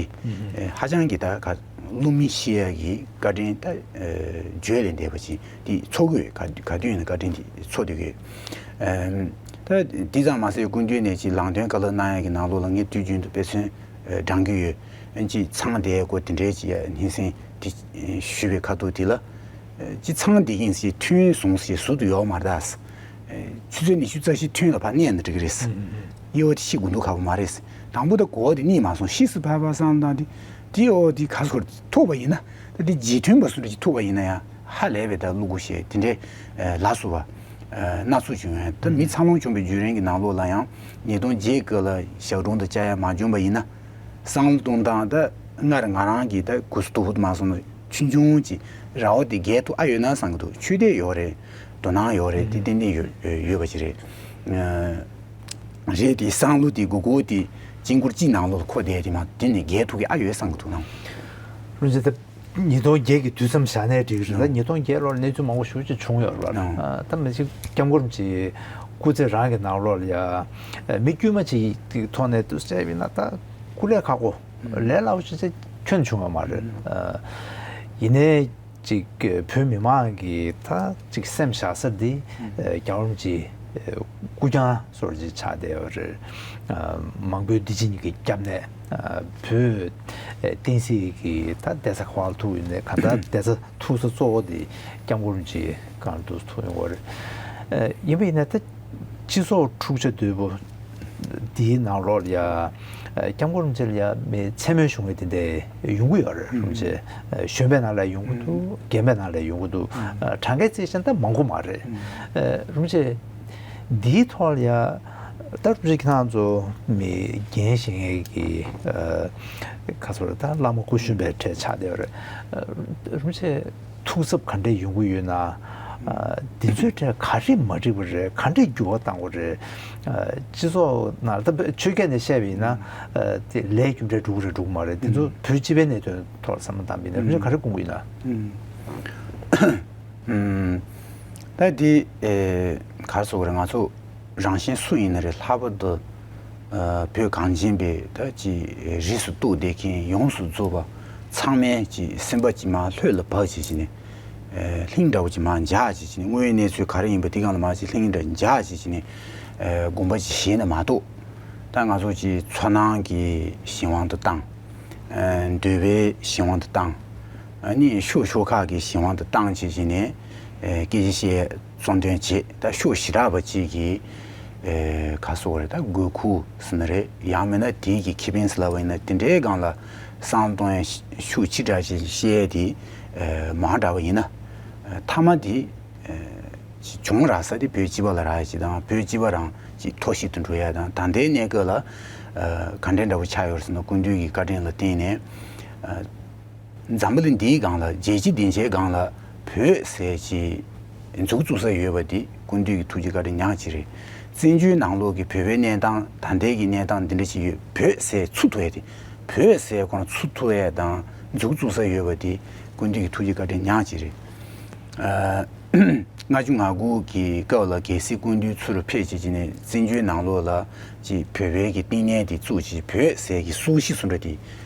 ཨེ་ཧ་ཅང་གི་ད་ག་བློ་མིག་ཤེས་ཡ་གི་བཀའ་དྲིན་ད་ཨེ་བརྗོད་ལས་འདས་པ་ཅིག་དེ་ཚོར་གི་ཡོད། ག་ག་དུས་ཡིན་ན་བཀའ་དྲིན་དེ་ཚོར་བསྡད་ཀྱི་ཡོད། ཨེམ་ད་དེ་ཙམ་མ་ཟད་སྐུ་མདུན་ནས་ཅིག་ལམ་སྟོན་བཀའ་སློབ་གནང་ཡ་གི་ནང་ལོགས་ལ་ངས་དུས་རྒྱུན་དུ་དཔེ་མཚོན་ཨེ་དྲངས་ཀྱི་ཡོད། ཨེ་ཅིག་ཚང་བསྡད་ཡ་སྐོར་དེ་འདྲའི་ཅིག་ཡ་སྙན་སེང་དེ་ཨེ་ཞུས་པའི་ཁ་ཐུག་དེ་ལ། ཅི་ཚང་འདི་ཡིན་ཞེས་ཐུན་སོང་ཞེས་ཟུར་དུ་ཡོད་མ་རེད་ད། ཆུ་ཚོད་ཉི་ཤུ་རྩ་བཞི་ཐུན་ལ་ཕར་གནས་ན་འགྲིག་གི་རེད། དབྱེ་བ་དེ་ཤེས་དགོས་འདུག་ག་བ་མ་རེད། དང་པོ་ད་གོ་བ་དེ་རྙེད་མ་སོང་། ཤེས་སུ་བབས་པ་བསམ་དང་དེ་དེ་ཨོ་དེ་ག་སོར་ཐུག་པ་ཡིན་ན་ད་དེ་རྗེས་མཐུན་པ་སུ་འདྲ་ཅིག་ཐུག་པ་ཡིན་ན་ཡང་ཧ་ལས་པའི་ད་བློ་ཁུག་ཤེས་དེ་འདྲའི་ལ་སུ་བ་སྣ་ཚོགས་བྱུང་ཡང་ད་མི་འཚར་ལོངས་བྱུང་བའི་བརྒྱུད་རིམ་གྱི་ནང་ལོགས་ལ་ཡང་ཉིས་སྟོང་བརྒྱད་སྐབས་ལ་ཞག་གྲོང་དུ་བཅར་ཡ་མ་བྱུང་བ་ཡིན་ན། བསམ་བློ་གཏོང་སྟངས་ད་སྔར་ང་རང་གིས་ད་གུ་སུ་དོ་བུ་དུ་མ་སོང་ན་ཆུང་ཆུང་ཅིག་ར་བ་དེ་རྒྱས་ཐུབ་ཨ་ཡོད་ན་བསམ་གི་འདུག་ཆོས་དད་ཡོད་རེད། དོ་སྣང་ཡོད་རེད། དེ་ཏན་ཏན་ཡོད་ཡོད་པ་ཅིག་རེད། རེད་དེ་བསམ་བློ་དེ་གུ་གུ་དེ་དཀྱིལ་འཁོར་གཅིག་ནང་ལོགས་འཁོར་བསྡད་དེ་མ་དེ་ནས་རྒྱས་ཐུབ་ཀྱི་ཨ་ཡོད་བསམ་གི་འདུག་ནམ། རུ་ཛི་ད་ཉིས་སྟོང་བརྒྱད་ཀྱི་དུས་མཚམས་བཞག་ནའི་འགྲིག་རེད། ད་ཉིས་སྟོང་བརྒྱད་ལོར་གནས་ཚུལ་མང་པོ་ཞེ་པོ་ཅིག་བྱུང་ཡོད་རེད། ད་མི་གཅིག་སྐྱབས་མགོན་རིན་པོ་ཆེ་སྐུ་ཚེ་རང་གི་ནང་ལོགས་ལ་ཡ་མི་དཀྱུས་མ་ཅིག་གི་ཐོག་ནས་དུ་བཤད་པ་ཡིན་ན་ད་སྐུ་ལས་ཁག་པོ་ལས་སླ་པོ་ཅིག་ཁྱོན་བྱུང་བ་མ་རེད། ཡིན་ནའི་ཅིག་བོད་མི་མང་གི་ད་ཅིག་སེམས་བཞག་ས་འདི་སྐྱབས་མགོན་རིན་པོ་ཆེ་སྐུ་རྐྱང་སོར་ཅིག་ཆགས་བསྡད་པ་རེད། མང་པོའི་བདེ་སྐྱིད་གཉིས་ཀྱི་སྐྱབས་གནས། བོད་བསྟན་སྲིད་ཀྱི་ད་བདེ་རྩ་ག་བ་ལ་ཐུག་ཡོད་ནའི་གང་ལྟར་བདེ་རྩ་ཐུག་ས་གཙོ་བོ་དེ་སྐྱབས་མགོན་རིན་པོ་ཆེ་གང་ལ་ཐུག་ཐུག་ཡོང་བ་རེད། ཡིན་པ་ཡིན་ན་ད་སྤྱི་ཚོགས་འཁྲུག་ཆ་དོད་པོ་འདིའི་ནང་ལོགས་ལ་ཡ་སྐྱབས་མགོན་རིན་པོ་ཆེ་ལ་ཡ་མི་མཚན་སྨད་ཞུ་མཁན་དེ་འདྲ་ཡོང་གི་ཡོད་རེད། རིན་པོ་ཆེ་གཞོན་པའི་ནང་ལ་ཡོང་གི་འདུག་རྒན་པའི་ནང་ལ་ཡོང་གི་འདུག་གྲངས་ཀའི་རྩིས་བྱས་ན་ད་མང་པོ་མ་རེད། རིན་པོ་ཆེ་འདིའི་ཐོག་ལ་ཡ། ད་རིགས་སྣ་ཚོགས་མི་རྒན་གཞོན་གྱི་ཁ་ཚོར་ད་བླ་མ་སྐུ་གཞོན་པའི་གྲས་ཆགས་བསྡད་པ་རེད། རིན་པོ་ཆེ་ཐུགས་འཚབ་ག་འདྲས་ཡོང་གི་ཡོད་ན། འདི་ཚོའི་གྲས་ག་རེ་མ་འགྲིག་པ་རེད། ག་འདྲས་འགྱུར་བ་གཏང་དགོས་རེད། སྤྱི་ཚོགས་ནང་ད་ཆོས་སྐད་ནས་བཤད་པ་ཡིན་ན་དེ་ལས་རྒྱུ་འབྲས་འགྲུབ་ཀྱི་རེད་འགྲུབ་ཀྱི་མ་རེད། འདི་ཚོ་བོད་སྤྱི་པའི་གནད་དོན་ཐོག་ལ་བསམ་བློ་བཏང་པ་ཡིན་ན་རིན་པོ་ཆེ་ག་རེ་དགོངས་ཀྱི་ཡོད་ན། ད་འདི་ག་རེ་ཟེར་དགོས་རེད། ང་ཚོ་རང་གཞན་སུ་ཡིན་ན་རེད། ལྷག་པར་དུ་བོད་གངས་ཅན་པའི་ད་ཅི་རིས་སུ་གཏོགས་བསྡད་མཁན་ཡོངས་སུ་རྫོགས་པ་ཚང་མས་ཅི་སེམས་པ་ཅི་མ་ལྷོད་ལ་བབས་བྱས་བྱས་ནས་ལྷིང་འདྲ་བོ་ཅིག་མར་འཇགས་བྱས་བྱས་ནས་དངོས་ཡོད་གནས་ཚུལ་ག་རེ་ཡིན་པ་དེ་སྒང་ལ་མར་ཅིག་ལྷིང་འདྲ་འཇགས་བྱས་བྱས་ནས་དགོངས་པ་ཅིག་བཞེས་ན་མ་གཏོགས། ད་ང་ཚོ་ཅིག་ཚོར་སྣང་གི་གཞན་དབང་དུ་བཏང་། འདོད་པའི་གཞན་དབང་དུ་བཏང་། ཨ་ནི་ཤོག་ཤོག་ཁག་གི་གཞན་དབང་དུ་བཏང་བྱས་བྱས་ནས་སྐད་ཆ་བཤད། གཙོ་འདོན་བྱེད། ད་ཤོག་ཞེ་དྲག་པ་ཅིག་གིས་ག་སོགས་རེད། ད་དགོས་མཁོ་ཟེར་ན་རེད། ཡང་མིན་ན་དེའི་གི་ཁེ་ཕན་ཟེར་ལབ་པ་ཡིན་ན་དེ་འདྲའི་སྒང་ལ་བསམ་གཏོང་ཡ་ཤུགས་ཆེ་དྲགས་ཅིག་བཤད་ཡ་དེ་ མང་དྲགས་པ་ཡིན་ན། མཐའ་མ་དེ་བྱུང་རག་ས་དེ་བོད་སྤྱི་པ་ལ་རག་ཡ་ཅིག་དང་བོད་སྤྱི་པ་རང་ཅིག་མཐོ་ཤོས་དུ་འགྲོ་ཡ་དང་ད་ལྟའི་གནས་སྐབས་ལ་ག་འདྲ་འདྲ་པོ་ཆགས་ཡོད་རེད་ཟེར་ན་སྐུ་མདུན་གྱི་བཀའ་དྲིན་ལ་བརྟེན་ནས། འཛམ་བུ་གླིང་འདིའི་སྒང་ལ་རྒྱལ་སྤྱི་སྡིངས་ཆའི་སྒང་ལ་བོད་ཟེར་ཅིག་མཛུབ་བཙུགས་ས་ཡོད་པ་འདི་སྐུ་མདུན་གྱི་ཐུགས་རྗེ་བཀའ་དྲིན་ཉག་གཅིག་རེད། བཙན་བྱོལ་ནང་ལོགས་ཀྱི་བོད་པའི་གནས་སྟངས་ད་ལྟའི་གི་གནས་སྟངས་འདི་འདྲ་ཅིག་ཡོད་བོད་ཟེར་ཚུགས་ཐུབ་ཡ་དེ་བོད་ཟེར་ཁོ་རང་ཚུགས་ཐུབ་ཡ་དང་མཛུབ་བཙུགས་ས་ཡོད་པ་འདི་སྐུ་མདུན་གྱི་ཐུགས་རྗེ་བཀའ་དྲིན་ཉག་གཅིག་རེད། ལྔ་བཅུ་ང་དགུ་གི་སྐབས་ལ་རྒྱལ་སྲིད་སྐུ་མདུན་ཚུར་ཕེབས་བྱས་ཀྱི་ནས་བཙན་བྱོལ་ནང་ལོགས་ལ་ཅིག་བོད་པའི་གི་བསྟི་གནས་དེ་བཙུགས་ཀྱི་བོད་ཟེར་གྱི་སྲོག་ཤིང་སུ་འདྲ་དེ་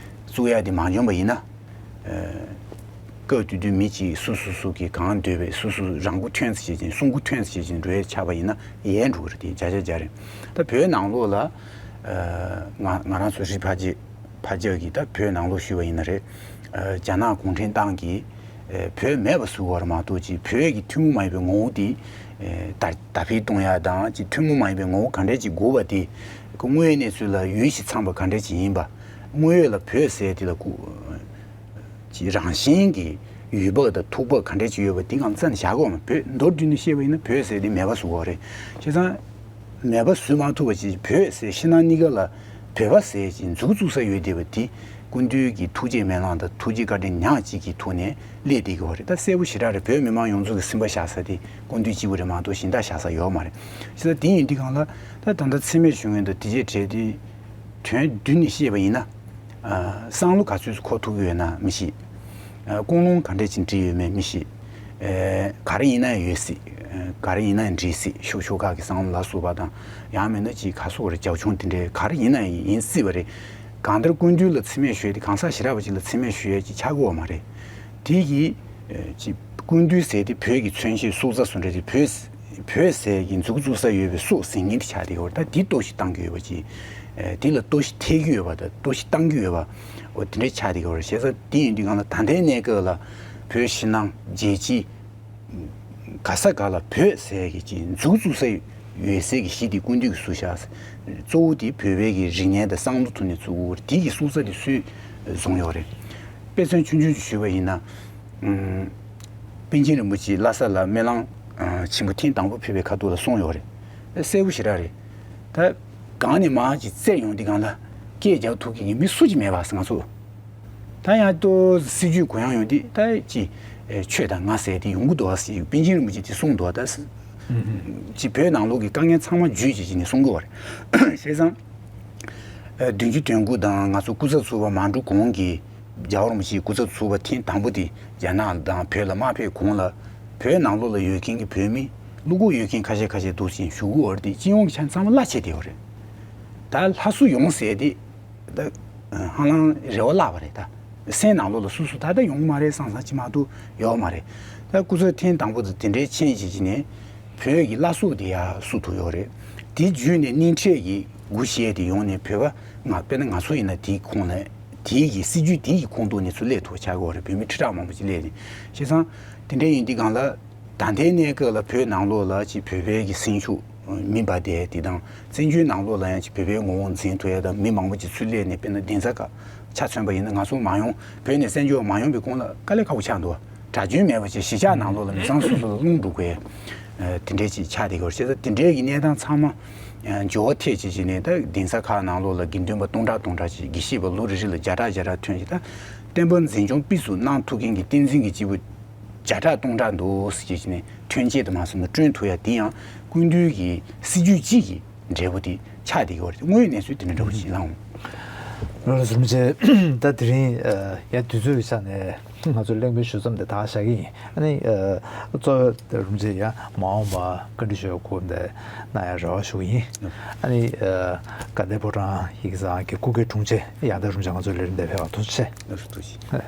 བཙུགས་ཡ་དེ་མ་བྱུང་བ་ཡིན་ན། སྐབས་དེ་དུས་མི་གཅིག་སུ་སུ་སུ་གིས་གང་འདོད་པའི་སུ་སུ་རང་མགོ་ཐོན་ཚེ་བྱེད་ཅིང་གསུང་མགོ་ཐོན་ཚེ་བྱེད་ཅིང་འགྲོ་ཡ་ཆགས་པ་ཡིན་ན་ཡལ་འགྲོ་གི་རེད་དེ་བརྒྱ་ཆ་བརྒྱ་རེད། ད་བོད་ནང་ལོགས་ལ་ང་ང་རང་ཚོ་རི་ཕ་རྗེས་ཕ་རྗེས་ཀྱིས་ད་བོད་ནང་ལོགས་ཞུས་པ་ཡིན་ན་རེད། རྒྱ་ནག་གུང་ཁྲན་ཏང་གིས་བོད་མེད་པ་བཟོ་བར་མ་གཏོགས་ཅིག་བོད་ཀྱི་ཐུན་མོང་མ་ཡིན་པའི་ངོ་བོ་དེ་དར་དར་སྤེལ་གཏོང་ཡ་དང་ཅིག་ཐུན་མོང་མ་ཡིན་པའི་ངོ་བོ་ག་འདྲས་ཅིག་དགོས་པ་དེ་དངོས་ཡོད་གནས་ཚུལ་ལ་ཡུལ་གཞི་ཚང་པ་ག་འདྲས་ཅིག་ཡིན་པ། དངོས་ཡོད་ལ་བོད་ཟེར་དེ་ལ་སྐུ་ཅིག་རང་བཞིན་གྱི་ཡུལ་བབ་དང་ཐུག་བབ་ག་འདྲས་ཅིག་ཡོད་པ་དེ་གང་རྩ་ནས་བཞག་དགོས་མ་བོད་མདོར་བསྡུས་ནས་བཤད་པ་ཡིན་ན་བོད་ཟེར་དེ་མེད་པ་བཟོ་དགོས་རེད། བྱས་ཙང་མེད་པ་བཟོ་མ་ཐུབ་པ་ཅིག་བོད་ཟེར་ཕྱི་ནང་གཉིས་ཀ་ལ་བོད་པ་ཟེར་ཅིག་མཛུབ་བཙུགས་ས་ཡོད་བསྡད་པ་དེ་སྐུ་མདུན་གྱི་ཐུགས་རྗེ་སྨོན་ལམ་དང་ཐུགས་རྗེ་བཀའ་དྲིན་ཉག་གཅིག་གི་ཐོག་ནས་སླེབས་བསྡད་ཀྱི་ཡོད་རེད། ད་གསལ་པོ་ཞེ་དྲག་རེད། བོད་མི་མང་ཡོངས་རྫོགས་ཀྱི་སེམས་པ་བཞག་ས་དེ་སྐུ་མདུན་གཅིག་པུ་རེད་མ་གཏོགས་གཞན་དག་བཞག་ས་ཡོད་མ་རེད། བྱས་ཙང་དེ་ཡིན་དུས་གང་ལ་ད་ད་ལྟ་འཚེ་མེད་ཞུ་མཁན་དང་དེ་རྗེས་གྲས་དེ། དོན་བསྡུས་ནས་བཤད་པ་ཡིན་ན། བསམ་བློ་ག་ཚོད་གོ་ཐུབ་ཀྱི་ཡོད་ན་མི་ཤེས། ཀུན་སློང་ག་འདྲས་ཅིག་འདྲིས་ཡོད་མེད་མི་ཤེས། ག་རེ་ཡིན་ན་ཡང་ཡོད་སྲིད། ག་རེ་ཡིན་ན་ཡང་འདྲིས་སྲིད་ཤོག་ཤོག་ཁག་གི་བསམ་བློ་ལ་སོགས་པ་དང་ཡང་མིན་ན་ཅིག་ག་སོགས་རེ་རྒྱབ་ལྗོངས་དེ་འདྲའི་ག་རེ་ཡིན་ན་ཡང་ཡིན་སྲིད་པ་རེད། གང་ལྟར་སྐུ་མདུན་ལ་མཚན་སྨད་ཞུ་ཡས་དེ་གང་ཟག་ཞེ་དྲག་པ་ཅིག་ལ་མཚན་སྨད་ཞུ་ཡས་ཅིག་ཆགས་ཀྱི་ཡོད་མ་རེད། དེ་ཡིས་ཅིག་སྐུ་མདུན་ཟེར་དེ་བོད་ཀྱི་མཚོན་བྱེད་སྲོག་རྩ་སུ་འདྲ་དེ་བོད། བོད་ཟེར་གྱི་མཛུབ་བཙུགས་ས་ཡོད་པའི་སྲོག་ཟིན་མཁན་དེ་ཆགས་བསྡད་ཡོད་རེད། ད་དེ་གཏོར་བཤིག་བཏང་གི་ཡོད་པ་ཅིག་དེ་ལ་གཏོར་བཤིག་ཐེབས་ཀྱི་ཡོད་པ་དང་གཏོར་བཤིག་བཏང་གི་ཡོད་པ་འོ་དེ་འདྲ་ཆགས་བསྡད་ཡོད་རེད། བྱས་ཙང་དེ་ཡིན་དུས་གང་ལ་ད་ལྟའི་གནས་སྐབས་ལ་བོད་ཕྱི་ནང་རྒྱལ་སྤྱི་ག་ས་ག་ལ་བོད་ཟེར་གྱི་ཅིག་མཛུབ་བཙུགས་ས་ཡོད་ཟེར་གྱི་གཞི་དེ་སྐུ་མདུན་གྱིས་བཟུང་བཞག་གཙོ་བོ་དེ་བོད་པའི་གི་རིག་གནས་དང་བསམ་བློ་ཐོག་ནས་བཙུགས་ཡོད་རེད། དེ་གི་སྲོག་རྩ་དེ་སུས་བཟུང་ཡོད་རེད། དཔེ་མཚོན་ཆུང་ཆུང་ཅིག་ཞུས་པ་ཡིན་ན། པཎ་ཆེན་རིན་པོ་ཆེ་ལྷ་ས་ལ་སྨོན་ལམ་ཆེན་པོ་ཐེངས་དང་པོ་ཕེབས་པའི་ཁ་ཐུག་ལ་གསུངས་ཡོད་རེད། གསལ་པོ་ཞེ་དྲག་རེད། ད་གང་ནས་མར་ཅིག་བཙལ་ཡོང་དུས་གང་ལ་སྐད་རྒྱག་ཐུབ་མཁན་གྱི་མི་སུ་གཅིག་མེད་པ་ང་ཚོ། ད་ཡང་ཏོག་སྲིད་ཇུས་གུ་ཡངས་ཡོང་དུས་ད་ཅི་ཆོས་དང་ང་ཟེར་དེ་ཡོང་གི་འདུག་ཟེར་པཎ་ཆེན་རིན་པོ་ཆེ་དེ་གསུངས་འདུག་ད་ཅི་བོད་ནང་ལོགས་ཀྱི་དཀའ་ངལ་ཚང་མ་བརྗོད་ཅིག་ཅིག་ནས་གསུང་གི་ཡོད་རེད། བྱས་ཙང་། བདུན་ཅུ་དོན་དགུ་དང་ང་ཚོ་སྐུ་ཚབ་ཚོགས་པ་མ་འགྲོ་གོང་གི་རྒྱལ་བ་རིན་པོ་ཆེའི་སྐུ་ཚབ་ཚོགས་པ་ཐེངས་དང་པོ་དེ་རྒྱ་ནག་དང་བོད་ལ་མ་ཕེབས་གོང་ལ་བོད་ནང་ལོགས་ལ་ཡོད་མཁན་གྱི་བོད་མི་བློ་ཁོག་ཡོད་མཁན་ཁ་ཤས་ཁ་ཤས་འདུག་ཅིང་ཞུ་གི་ཡོད་རེད་དེ་སྤྱི་ཡོངས་ཀྱི་ཆ་ནས་ཚང་མ་གླ་ཆེ་བསྡད་ཡོད་རེད། ད་ལྷ་སུ་ཡོང་ཟེར་དེ་ད་ཧ་ལམ་རེ་བ་བརླག་པ་རེད་ད། སེམས་ནང་ལོགས་ལ་སུ་སུ་ད་ལྟ་ཡོང་མ་རེད་བསམ་བསམ་ཅི་མ་གཏོགས་ཡོད་མ་རེད། ད་སྐུ་ཚབ་ཐེངས་དང་པོ་དེ་དེ་འདྲའི་ཆེན་ཞིག་ཅིག་ནས་བོད་ཀྱི་བླ་སྲོག་དེ་ཡར་བསུ་ཐུབ་ཡོད་རེད། དེ་བརྒྱུད་ནས་སྣེ་ཁྲིད་ཀྱི་སྒོ་ཕྱེ་དེ་ཡོང་ནས་བོད་པ་ང་དཔེར་ན་ང་ཚོ་ཡིན་ན་དེའི་ཁོངས་ནས་དེའི་གི་སྲིད་ཇུས་དེའི་གི་ཁོངས་གཏོགས་ནས་ཚུར་སླེབས་ཐུབ་ཆགས་ཀྱི་ཡོད་རེད། བོད་མི་ཁྲི་ཕྲག་མང་པོ་ཅིག་སླེབས་ནས་བྱས་ཙང་དེ་འདྲ་ཡིན་དུས་གང་ལ། ད་ལྟའི་གནས་སྐབས་ལ་བོད་ནང་ལོགས་ལ་ཅིག་བོད་པའི་གི་སེམས་ཤུགས་མི་འབའ་དེ་དེ་དང་བཙན་བྱོལ་ནང་ལོགས་ལ་ཡང་ཅིག་བོད་པའི་ངོ་བོ་འཛིན་ཐུབ་ཡ་དང་མི་མང་པོ་ཅིག་ཚུར་སླེབས་ནས་དཔེར་ན་གདན་ས་ཁག་ཆ་མཚོན་པ་ཡིན་ན་ང་ཚོ་མ་ཡོང་བོད་ནས་བཙན་བྱོལ་བ་མ་ཡོང་པའི་གོང་ལ་དཀའ་ལས་ཁག་པོ་ཆགས་འདུག་གྲྭ་བཙུན་མེད་པ་ཅིག་གཞིས་ཆགས་ནང་ལོགས་ལ་མི་ཚང་སོ་སོ་ལ་ལྷུང་འགྲོ་དགོས་དེ་འདྲས་ཅིག་ཆགས་བསྡད་ཀྱི་ཡོད་རེད། བྱས་ཙང་དེ་འདྲས་ཀྱི་གནས་སྟངས་ཚང་མ་འགྱུར་བ་ཐེབས་བྱས་བྱས་ནས་ད་གདན་ས་ཁག་ནང་ལོགས་ལ་དགེ་འདུན་པ་སྟོང་ཕྲག་སྟོང་ཕྲག་ཅིག་དགེ་བཤེས་པ་ལོ་རེ་རེ་ལ་བརྒྱ་ཕྲག་བརྒྱ་ཕྲག་ཐོན་ཅིག་ད་བསྟན་པ་འཛིན་སྐྱོང་སྤེལ་གསུམ་གནང་ཐུབ་མཁན་གྱི་བསྟན་འཛིན་གྱི་སྐྱེས་བུ། བརྒྱ་ཕྲག་སྟོང་ཕྲག་འདུག་ཟེར་གྱི་ནས་ཐོན་སྐྱེད་དུ་མ་སོང་ན་བསྐྲུན་ཐུབ་ཡ་དེ་ཡང་སྐུ་མདུན་གྱི་སྲིད་ཇུས་གཅིག་གི་འབྲས་བུ་དེ་ཆགས་བསྡད་ཀྱི་ཡོད་རེད། དངོས་ཡོད་གནས་ཚུལ་དེ་འདྲ་འདྲ་པོ་ཞིག་ལངས་འོང་། ལགས་སོ་རིན་པོ་ཆེ། ད་དེ་རིང་ཡ་དུས་ཚོད་ཀྱི་ཆ་ནས་ང་ཚོ་གླེང་མོལ་ཞུ་མཚམས་དེ་ད་བཞག་གི་ཡིན། ཨ་ནི་གཙོ་བོ་རིན་པོ་ཆེ་ཡ་མ་འོངས་པ་བཀའ་འདྲི་ཞུ་བའི་སྐོར་དེ་གནང་ཡ་རེ་བ་ཞུ་གི་ཡིན། ཨ་ནི་དགའ་ལྡན་ཕོ་བྲང་ཡིག་ཚང་གི་སྐུ་སྒེར་དྲུང་ཆེ་ཡང་ད་རིན་པོ་ཆེ་ང་ཚོ་ལས་རིམ་འདིར་ཕེབས་པར་ཐུགས་རྗེ་ཆེ། ལགས་སོ་ཐུགས་རྗེ་ཆེ།